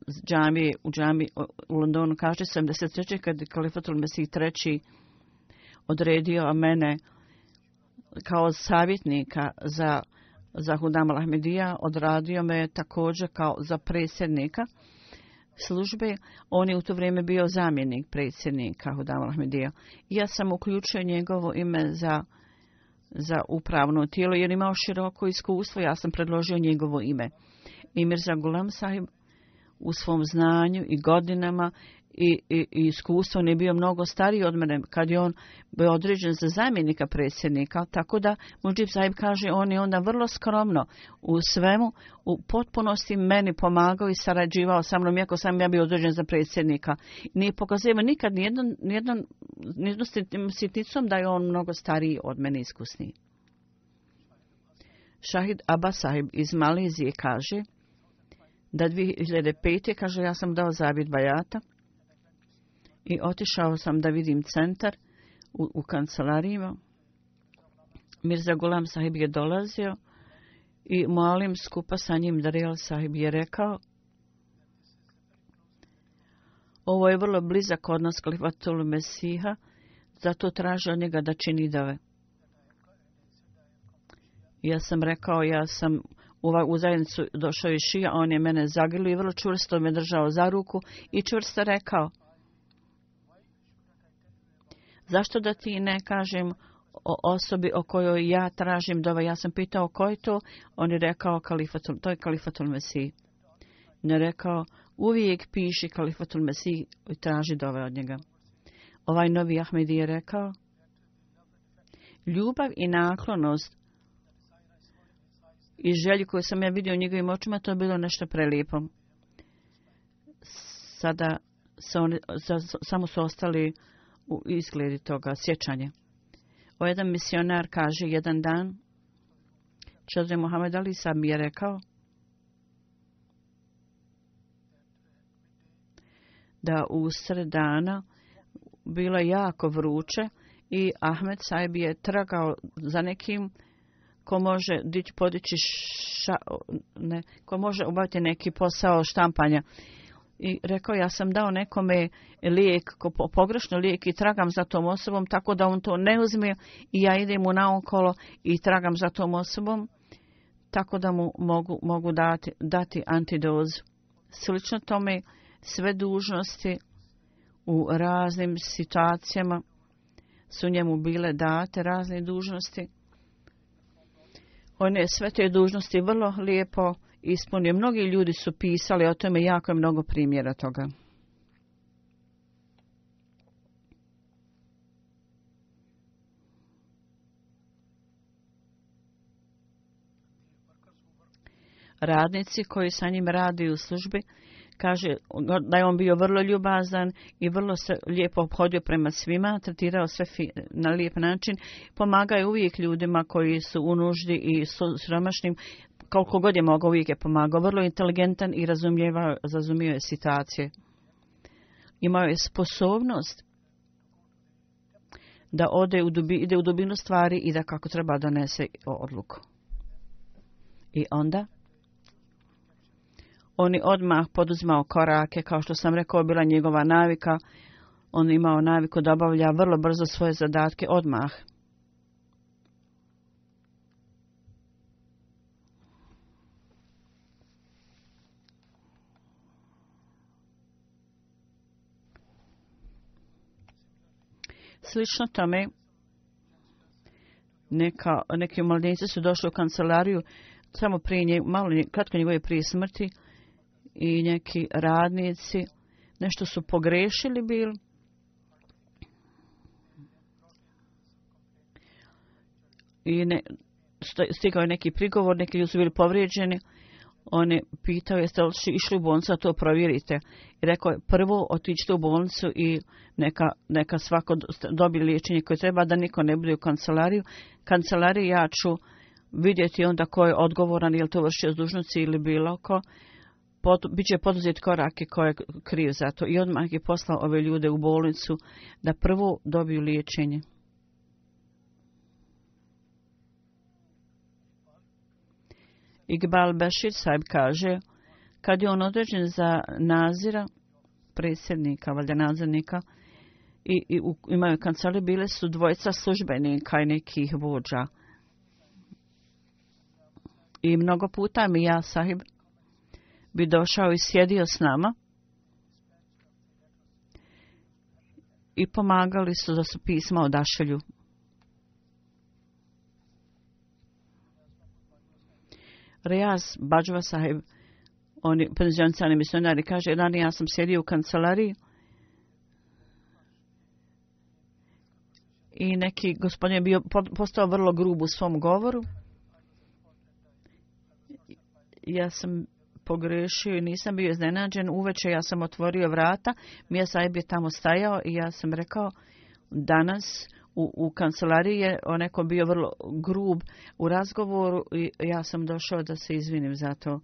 Speaker 2: u džami u Londonu, kaže 73. kad je Kalifatul Mesih III odredio mene kao savjetnika za Hudam al-Ahmedija, odradio me također kao za predsjednika službe. On je u to vrijeme bio zamjenik predsjednika Hudam al-Ahmedija. Ja sam uključio njegovo ime za upravno tijelo jer imao široko iskustvo. Ja sam predložio njegovo ime. I Mirza Gulam Sahib u svom znanju i godinama i iskustvom je bio mnogo stariji od mene kad je on bio određen za zamjenika predsjednika, tako da Mudžib Sahib kaže on je onda vrlo skromno u svemu, u potpunosti meni pomagao i sarađivao sa mnom, iako sam ja bio određen za predsjednika. Nije pokazivao nikad nijednom sitnicom da je on mnogo stariji od mene, iskusniji. Shahid Abbas Sahib iz Malezije kaže da 2005. kaže ja sam dao zavjet bajata i otišao sam da vidim centar u kancelarijima. Mirza Gulam Sahib je dolazio i molim skupa sa njim Darial Sahib je rekao ovo je vrlo blizak od nas Kalifatul Mesiha, zato traži od njega da čini dove. Ja sam rekao, ja sam u zajednicu došao iz šija, on je mene zagrlio i vrlo čvrsto me držao za ruku i čvrsto rekao zašto da ti ne kažem o osobi o kojoj ja tražim dove. Ja sam pitao ko je to, on je rekao to je Kalifatul Mesih. Ne rekao uvijek piši Kalifatul Mesih i traži dove od njega. Ovaj novi Ahmedi je rekao ljubav i naklonost i želju koju sam ja vidio u njegovim očima, to je bilo nešto prelijepo. Sada samo su ostali u izgledi toga sjećanja. Jedan misionar kaže jedan dan, Čadre Muhammed Ali sam je rekao da usred dana bilo jako vruće i Ahmed Sahib je tragao za nekim ko može podići ko može obaviti neki posao štampanja. I rekao ja sam dao nekome lijek, pogrešno lijek i tragam za tom osobom tako da on to ne uzme i ja idem mu naokolo i tragam za tom osobom tako da mu mogu dati antidozu. Slično tome sve dužnosti u raznim situacijama su njemu bile date, razne dužnosti. On je sve te dužnosti vrlo lijepo ispunio. Mnogi ljudi su pisali o tome, jako je mnogo primjera toga. Radnici koji sa njim radi u službi kaže da je on bio vrlo ljubazan i vrlo se lijepo obhodio prema svima, tretirao sve na lijep način, pomagao uvijek ljudima koji su u nuždi i siromašnim, koliko god je mogao uvijek je pomagao, vrlo inteligentan i razumio je situacije. Imao je sposobnost da ide u dubinu stvari i da kako treba donese odluku. I onda on je odmah poduzimao korake, kao što sam rekao, bila njegova navika. On je imao naviku da obavlja vrlo brzo svoje zadatke odmah. Slično tome, neki mladenici su došli u kancelariju samo kratko njegove prije smrti i neki radnici nešto su pogrešili bili i stigao je neki prigovor, neki ljudi su bili povrijeđeni. On je pitao jeste li išli u bolnicu, a to provjerite. I rekao je prvo otiđite u bolnicu i neka svako dobije liječenje koje treba, da niko ne bude u kancelariji. Ja ću vidjeti onda ko je odgovoran, je li to vršio dužnosti ili bilo ko. Biće poduzeti korake ko je kriv za to. I odmah je poslao ove ljude u bolnicu da prvo dobiju liječenje. Iqbal Bashir Saib kaže, kad je on određen za nazira, predsjednika, valjda nadzornika, i imaju kancelariju, bile su dvojica službenika i nekih vođa. I mnogo puta mi ja sahib bi došao i sjedio s nama i pomagali su da su pisma odašelju. Riaz Bajwa sahib, on je penzionicani misionari, kaže, ja sam sjedio u kancelariji i neki gospodin je bio postao vrlo grub u svom govoru. Ja sam pogrešio i nisam bio iznenađen. Uveče ja sam otvorio vrata, Mija sahib je tamo stajao i ja sam rekao, danas u kancelariji je onako bio vrlo grub u razgovoru i ja sam došao da se izvinim za to.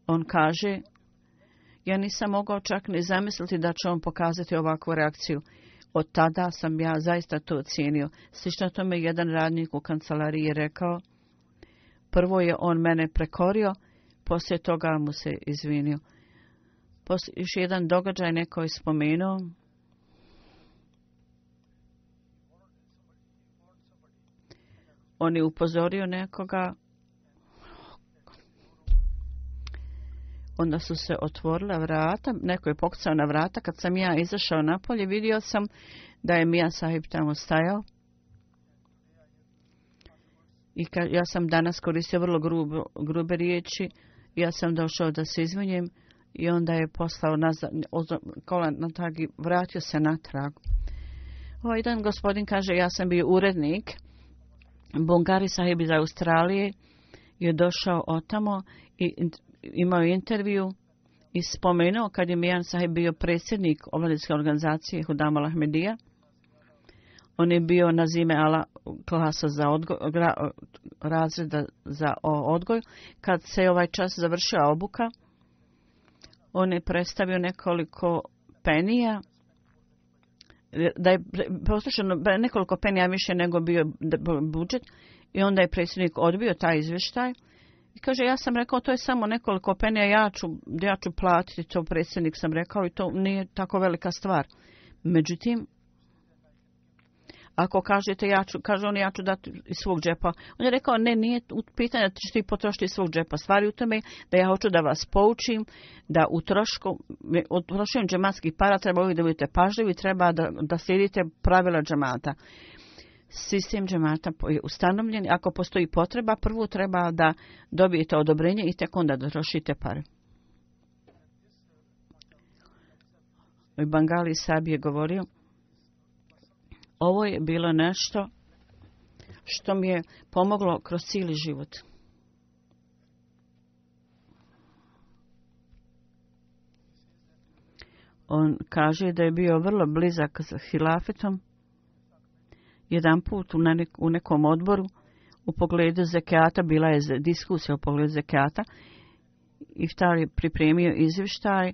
Speaker 2: On kaže, ja nisam mogao čak ni zamisliti da će on pokazati ovakvu reakciju. Od tada sam ja zaista to cijenio. Slično tome jedan radnik u kancelariji je rekao, prvo je on mene prekorio, poslije toga mu se izvinio. Još jedan događaj neko je spomenuo. On je upozorio nekoga. Onda su se otvorila vrata. Neko je pokucao na vrata. Kad sam ja izašao napolje, vidio sam da je Mija sahib tamo stajao. I ja sam danas koristio vrlo grube riječi. Ja sam došao da se izvinjem i onda je poslao kolan natrag i vratio se natrag. Ovaj jedan gospodin kaže, ja sam bio urednik. Bungari sahib iz Australije je došao otamo i imao intervju i spomenuo kad je Mijan sahib bio predsjednik omladinske organizacije Hudam Ahmedija. On je bio na zime ala klasa za razreda za odgoj. Kad se ovaj čas završila obuka, on je predstavio nekoliko penija, da je poslušano nekoliko penija više nego bio budžet, i onda je predsjednik odbio taj izvještaj i kaže, ja sam rekao, to je samo nekoliko penija, ja ću platiti to, predsjednik sam rekao, i to nije tako velika stvar. Međutim, ako kažete, ja ću dati iz svog džepa. On je rekao, ne, nije u pitanju da ćeš ti potrošiti iz svog džepa. Stvari u tome da ja hoću da vas poučim, da u trošenju džematskih para treba uvijek da budete pažljivi, treba da slijedite pravila džemata. Sistem džemata je ustanovljen. Ako postoji potreba, prvo treba da dobijete odobrenje i tek onda da trošite pare. Bengali Sabi je govorio, ovo je bilo nešto što mi je pomoglo kroz cijeli život. On kaže da je bio vrlo blizak s hilafetom. Jedan put u nekom odboru u pogledu zekijata, bila je diskusija u pogledu zekijata, Iftar je pripremio izvještaj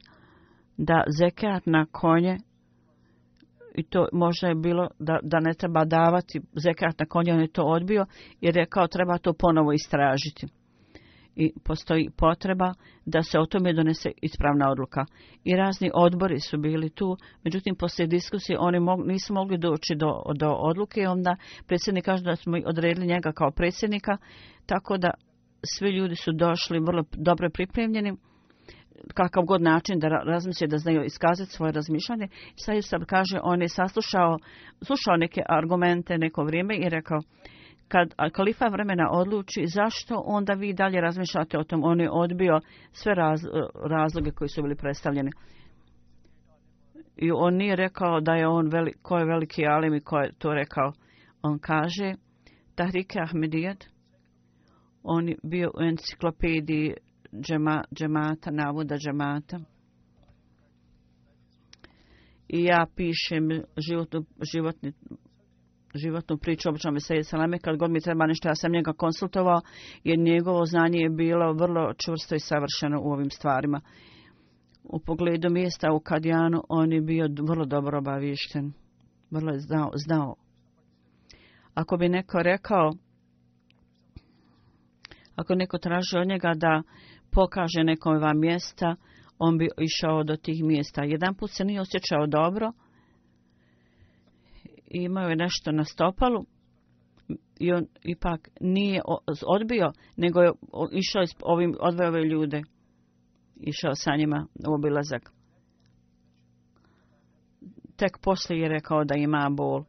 Speaker 2: da zekijat na konje, i to možda je bilo da ne treba davati zekijat na konje, on je to odbio i rekao treba to ponovo istražiti. I postoji potreba da se o tome donese ispravna odluka. I razni odbori su bili tu, međutim poslije diskusije oni nisu mogli doći do odluke i onda predsjednik kaže da smo odredili njega kao predsjednika, tako da svi ljudi su došli vrlo dobro pripremljeni, kakav god način da razmisle, da znaju iskazati svoje razmišljanje. Sad kaže, on je slušao neke argumente neko vrijeme i rekao, kad kalifa vremena odluči, zašto onda vi dalje razmišljate o tom? On je odbio sve razloge koji su bili predstavljeni. I on nije rekao da je on ko je veliki alim i ko je to rekao. On kaže, Tahrik Ahmedijat, on je bio u enciklopediji džemata, navoda džemata. I ja pišem životnu priču običnom Mesije Salame. Kad god mi treba nešto, ja sam njega konsultovao, jer njegovo znanje je bilo vrlo čvrsto i savršeno u ovim stvarima. U pogledu mjesta u Kadijanu, on je bio vrlo dobro obaviješten. Vrlo je znao. Ako bi neko rekao, ako neko traži od njega da pokaže nekova mjesta, on bi išao do tih mjesta. Jedan put se nije osjećao dobro, imao je nešto na stopalu i on ipak nije odbio, nego je išao odveo ove ljude. Išao sa njima u obilazak. Tek poslije je rekao da ima bol.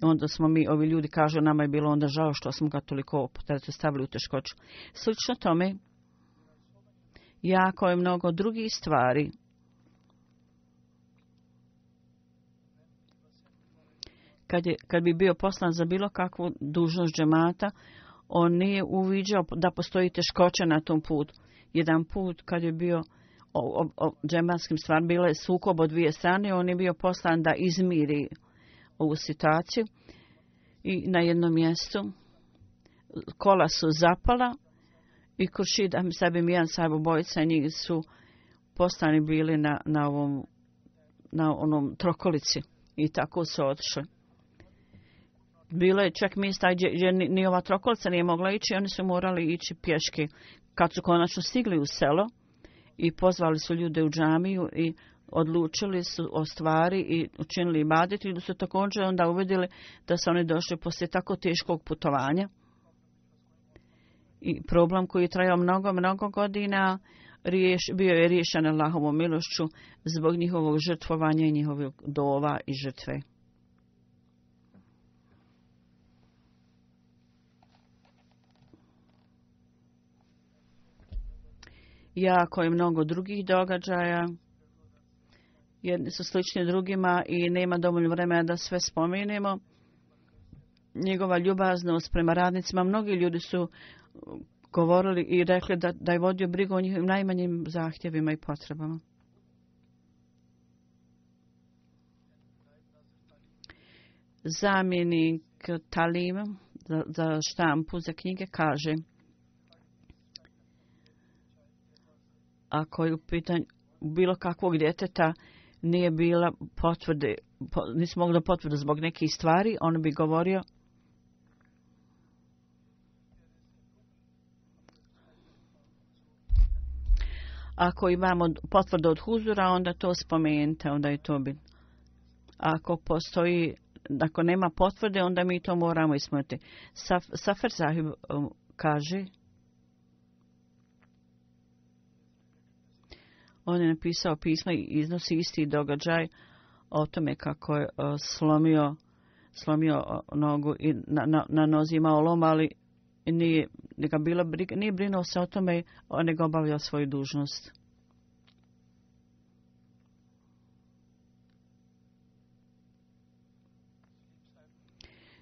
Speaker 2: I onda smo ovi ljudi kažu, nama je bilo onda žao što smo ga toliko stavili u teškoću. Slično tome, jako je mnogo drugih stvari. Kad bi bio poslan za bilo kakvu dužnost džemata, on nije uviđao da postoji teškoća na tom putu. Jedan put kad je bio o džematskim stvarima, bilo je sukob od dvije strane, on je bio poslan da izmiri ovu situaciju. I na jednom mjestu kola su zapala i Kuršid Ahmed Mijan Sahib, obojica njih su poslani bili na onom trokolici i tako su otišli. Bilo je čak mjesta gdje ni ova trokolica nije mogla ići, oni su morali ići pješke. Kad su konačno stigli u selo i pozvali su ljude u džamiju i odlučili su o stvari i učinili ibadet, i da su također onda uvidjeli da su oni došli poslije tako teškog putovanja. I problem koji je trajao mnogo godina bio je riješen Allahovom milošću zbog njihovog žrtvovanja i njihovog dova i žrtve. Jako je mnogo drugih događaja. Jedni su slični drugima i nema dovoljno vremena da sve spomenemo. Njegova ljubaznost prema radnicima, mnogi ljudi su govorili i rekli da je vodio brigu o njihovim najmanjim zahtjevima i potrebama. Zamjenik Talima za štampu za knjige kaže, ako je u pitanju bilo kakvog djeteta nije bila potvrde, nismo mogli da potvrde zbog nekih stvari, on bi govorio ako imamo potvrdu od huzura, onda to spomenite, onda je to bitno. Ako nema potvrde, onda mi to moramo ispuniti. Safer Sahib kaže, on je napisao pismo i iznosi isti događaj o tome kako je slomio nogu i na nozi imao lom, ali nije brinuo se o tome, nego obavljao svoju dužnost.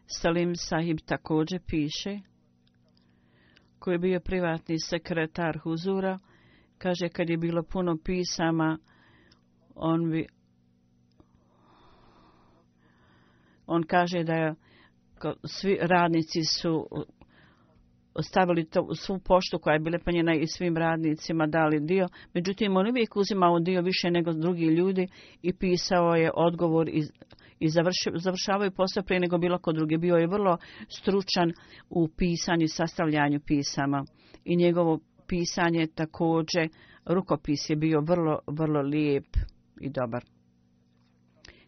Speaker 2: Salim Sahib također piše, koji je bio privatni sekretar huzura, kaže kad je bilo puno pisama, on kaže da svi radnici su stavili svu poštu koja je bila penjena i svim radnicima dali dio. Međutim, on uvijek uzimao dio više nego drugi ljudi i pisao je odgovor i završavao je posao prije nego bilo ko drugi. Bio je vrlo stručan u pisanju i sastavljanju pisama. I njegovo pisanje također, rukopis je bio vrlo lijep i dobar.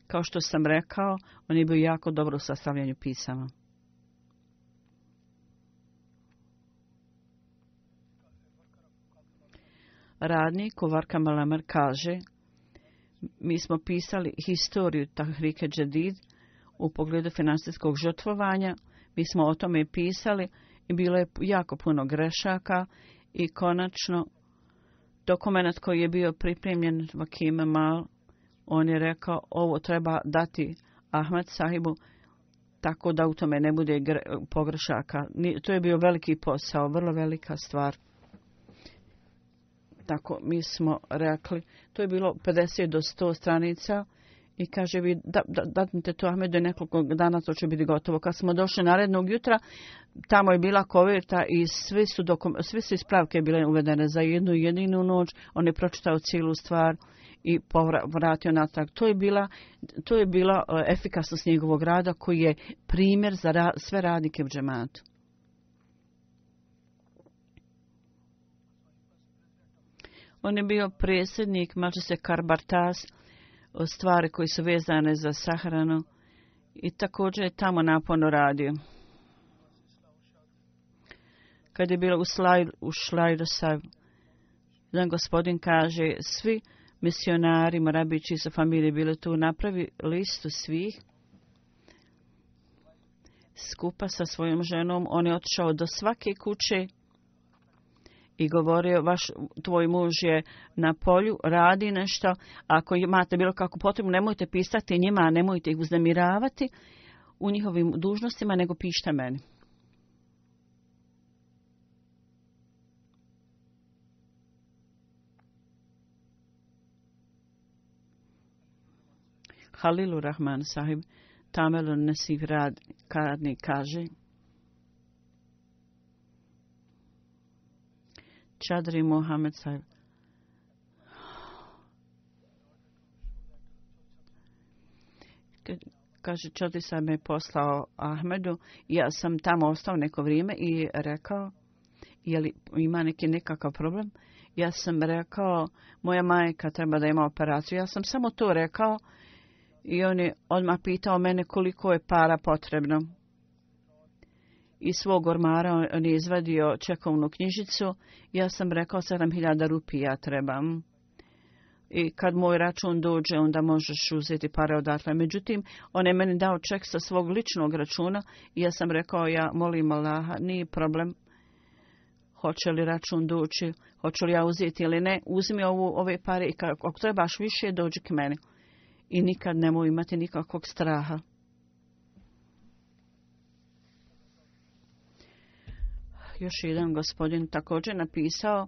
Speaker 2: Kao što sam rekao, on je bio jako dobro u sastavljanju pisama. Radnik Varka Malamer kaže, mi smo pisali historiju Tahrike Jadid u pogledu financijskog žrtvovanja, mi smo o tome pisali i bilo je jako puno grešaka i konačno dokument koji je bio pripremljen Vakim Mal, on je rekao ovo treba dati Ahmed Sahibu tako da u tome ne bude pogrešaka. To je bio veliki posao, vrlo velika stvar. Tako mi smo rekli, to je bilo 50 do 100 stranica i kaže vi dadnite to Ahmedu, nekoliko dana to će biti gotovo. Kad smo došli narednog jutra, tamo je bila koverta i sve su ispravke bile uvedene za jednu jedinu noć. On je pročitao cijelu stvar i vratio natrag. To je bila efikasnost njegovog rada koji je primjer za sve radnike u džematu. On je bio predsjednik Mađlise Karbartas, stvari koji su vezane za sahranu i također je tamo naporno radio. Kad je bilo u Šlajdosav, jedan gospodin kaže, svi misionari, morabići sa familije bili tu, napravi listu svih skupa sa svojom ženom. On je otišao do svake kuće i govorio, tvoj muž je na polju, radi nešto, ako imate bilo kakvu potrebu, nemojte pisati njima, nemojte ih uznemiravati u njihovim dužnostima, nego pišite meni. Halilur Rahman sahib, Tamelun Nesif Radni kaže, Čadri Mohamed sahib, kaže, Čadri sahib me poslao Ahmedu, ja sam tamo ostao neko vrijeme i rekao, je li ima nekakav problem? Ja sam rekao, moja majka treba da ima operaciju, ja sam samo to rekao. I on je odmah pitao mene koliko je para potrebno. Iz svog ormara on je izvadio čekovnu knjižicu. Ja sam rekao 7.000 rupija trebam. I kad moj račun dođe, onda možeš uzeti pare odatle. Međutim, on je meni dao ček sa svog ličnog računa. I ja sam rekao, ja molim Allaha, nije problem. Hoće li račun doći, hoću li ja uzeti ili ne. Uzmi ove pare i ako trebaš više, dođi k meni. I nikad nemoj imati nikakvog straha. Još jedan gospodin također napisao,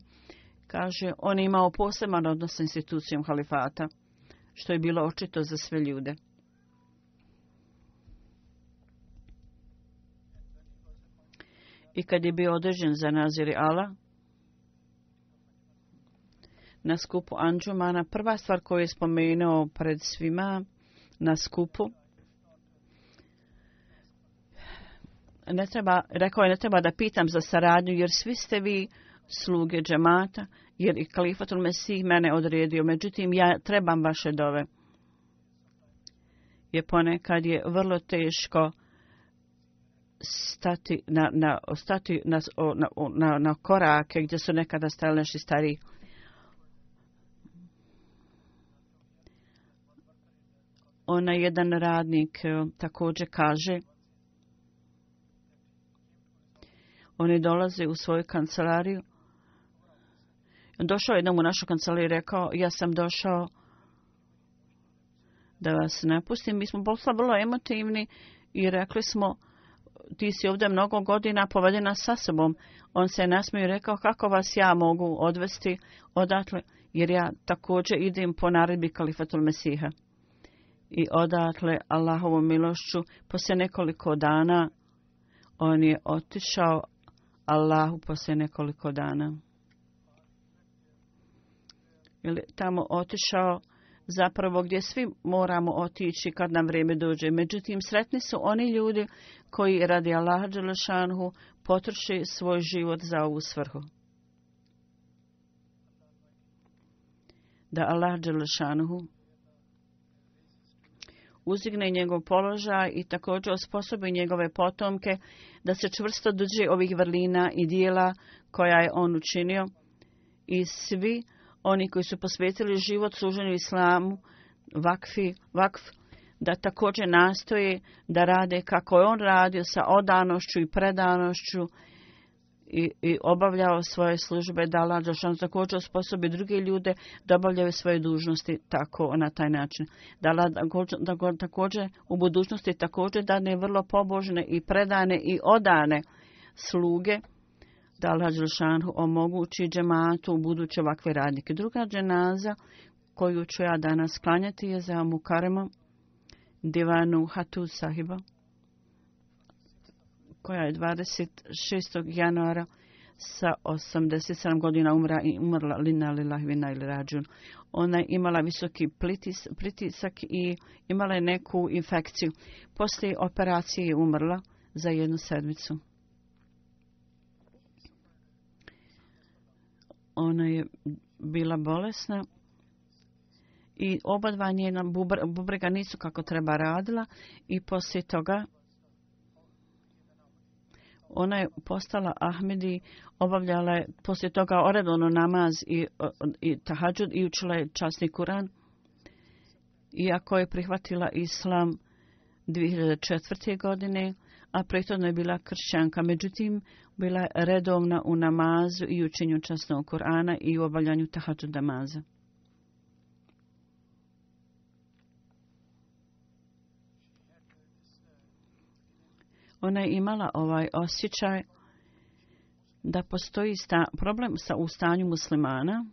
Speaker 2: kaže, on je imao poseban odnos s institucijom halifata, što je bilo očito za sve ljude. I kad je bio određen za Naziri Allah, na skupu Anđumana, prva stvar koju je spomenuo pred svima na skupu, ne treba da pitam za saradnju, jer svi ste vi sluge džemata, jer i Kalifatul Mesih mene odredio. Međutim, ja trebam vaše dove. Je ponekad je vrlo teško stati na korake gdje su nekada stajali naši stariji. Onaj jedan radnik također kaže, oni dolaze u svoju kancelariju. Došao jednom u našu kancelariju i rekao, ja sam došao da vas ne pustim. Mi smo postali vrlo emotivni i rekli smo, ti si ovdje mnogo godina, povedi nas sa sobom. On se nasmio i rekao, kako vas ja mogu odvesti odatle, jer ja također idem po naredbi Kalifatul Mesiha. I odatle Allahovom milošću poslije nekoliko dana on je otišao Allahu poslije nekoliko dana. Ili tamo otišao zapravo gdje svi moramo otići kad nam vrijeme dođe. Međutim, sretni su oni ljudi koji radi Allaha dželešanhu potroše svoj život za ovu svrhu. Da Allah dželešanhu uzigne njegov položaj i također osposobi njegove potomke da se čvrsto drže ovih vrlina i dijela koja je on učinio. I svi oni koji su posvetili život služenju islamu, vakf, da također nastoje da rade kako je on radio sa odanošću i predanošću i obavljao svoje službe, da Allah dželešanu također osposobi druge ljude da obavljaju svoje dužnosti tako na taj način. Da Allah također u budućnosti također dane vrlo pobožne i predane i odane sluge, da Allah dželešanu omogući džematu u buduće ovakve radnike. Druga dženaza koju ću ja danas klanjati je za Mukarema Divanu Hatuz sahiba, koja je 26. januara sa 87 godina umrla lina lillahi vina ili rađun. Ona je imala visoki pritisak i imala je neku infekciju. Poslije operacije je umrla za 1 sedmicu. Ona je bila bolesna i oba dva njena bubrega nisu kako treba radila i poslije toga ona je postala Ahmedi, obavljala je poslije toga redovno namaz i tahadžud i učila je časni Kuran. Iako je prihvatila islam 2004. godine, a prethodno je bila kršćanka. Međutim, bila je redovna u namazu i učenju časnog Kurana i u obavljanju tahadžud namaza. Ona je imala ovaj osjećaj da postoji problem u stanju muslimana,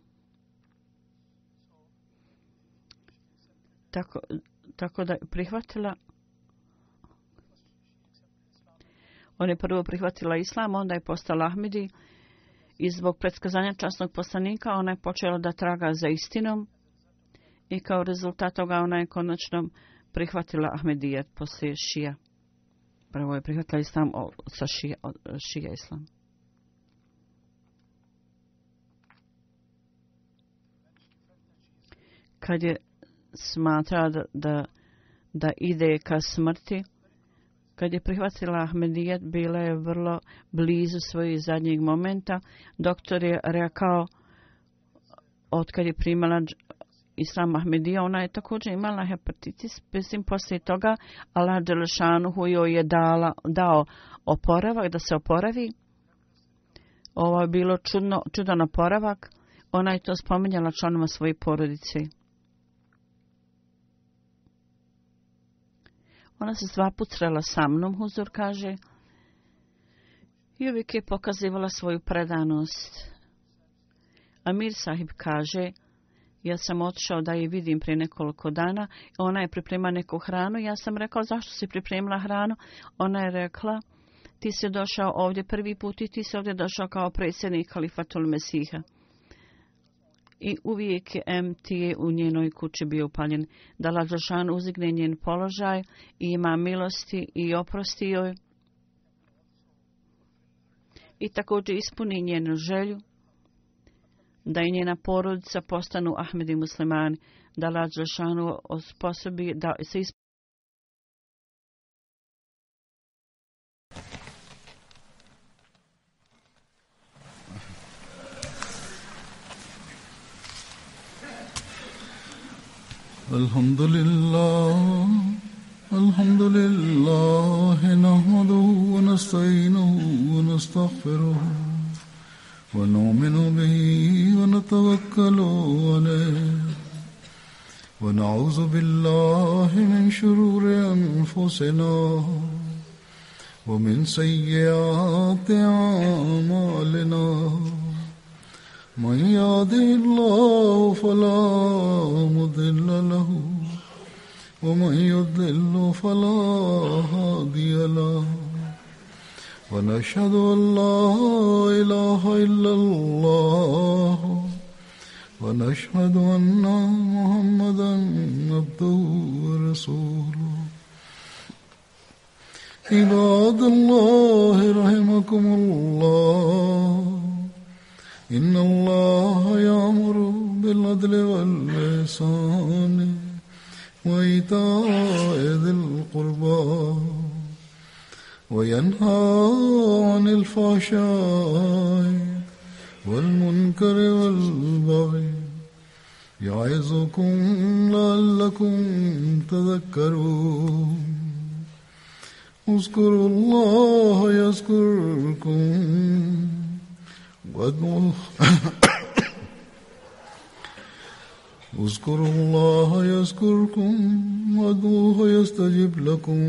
Speaker 2: tako da je prihvatila. Ona je prvo prihvatila islam, onda je postala Ahmedi i zbog predskazanja časnog poslanika ona je počela da traga za istinom i kao rezultat toga ona je konačno prihvatila Ahmedijet poslije šija. Prvo je prihvatila islam sa šija islam. Kad je smatrala da ide ka smrti, kad je prihvatila Ahmedijet, bila je vrlo blizu svojeg zadnjeg momenta. Doktor je rekao, otkad je primala islam Ahmedija, ona je također imala hepatitis. Mislim, poslije toga Allah dželešanuhu joj je dao oporavak, da se oporavi. Ovo je bilo čudan oporavak. Ona je to spominjala članima svoje porodice. Ona se 2 puta srela sa mnom, Huzur kaže, i uvijek je pokazivala svoju predanost. Amir sahib kaže, ja sam otišao da je vidim prije nekoliko dana. Ona je pripremila neku hranu. Ja sam rekao, zašto si pripremila hranu? Ona je rekla, ti si došao ovdje prvi put i ti si ovdje došao kao predsjednik Halifatul Mesiha. I uvijek je MTA u njenoj kući bio upaljen. Da Allah dželešanu uzigne njen položaj i ima milosti i oprosti joj. I također ispuni njenu želju da i njena porodica postanu Ahmedi muslimani, da Allah dželešanu osposobi da se ispuni.
Speaker 1: Alhamdulillah, nahmaduhu wa nasta'inuhu wa nastaghfiruhu. ونؤمن به ونتوكل عليه ونعوذ بالله من شرور أنفسنا ومن سيئات أعمالنا من يهده الله فلا مضل له ومن يضلل فلا هادي له ونشهد أن لا إله إلا الله ونشهد أن محمدا عبده ورسوله عباد الله رحمكم الله إن الله يأمر بالعدل والإحسان وإيتاء ذي القربى وينهى عن الفحشاء والمنكر والبغي يعظكم لعلكم تذكرون اذكروا الله يذكركم فادعوه اذكروا الله يذكركم وادعوه يستجب لكم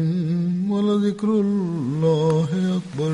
Speaker 1: ولذكر الله أكبر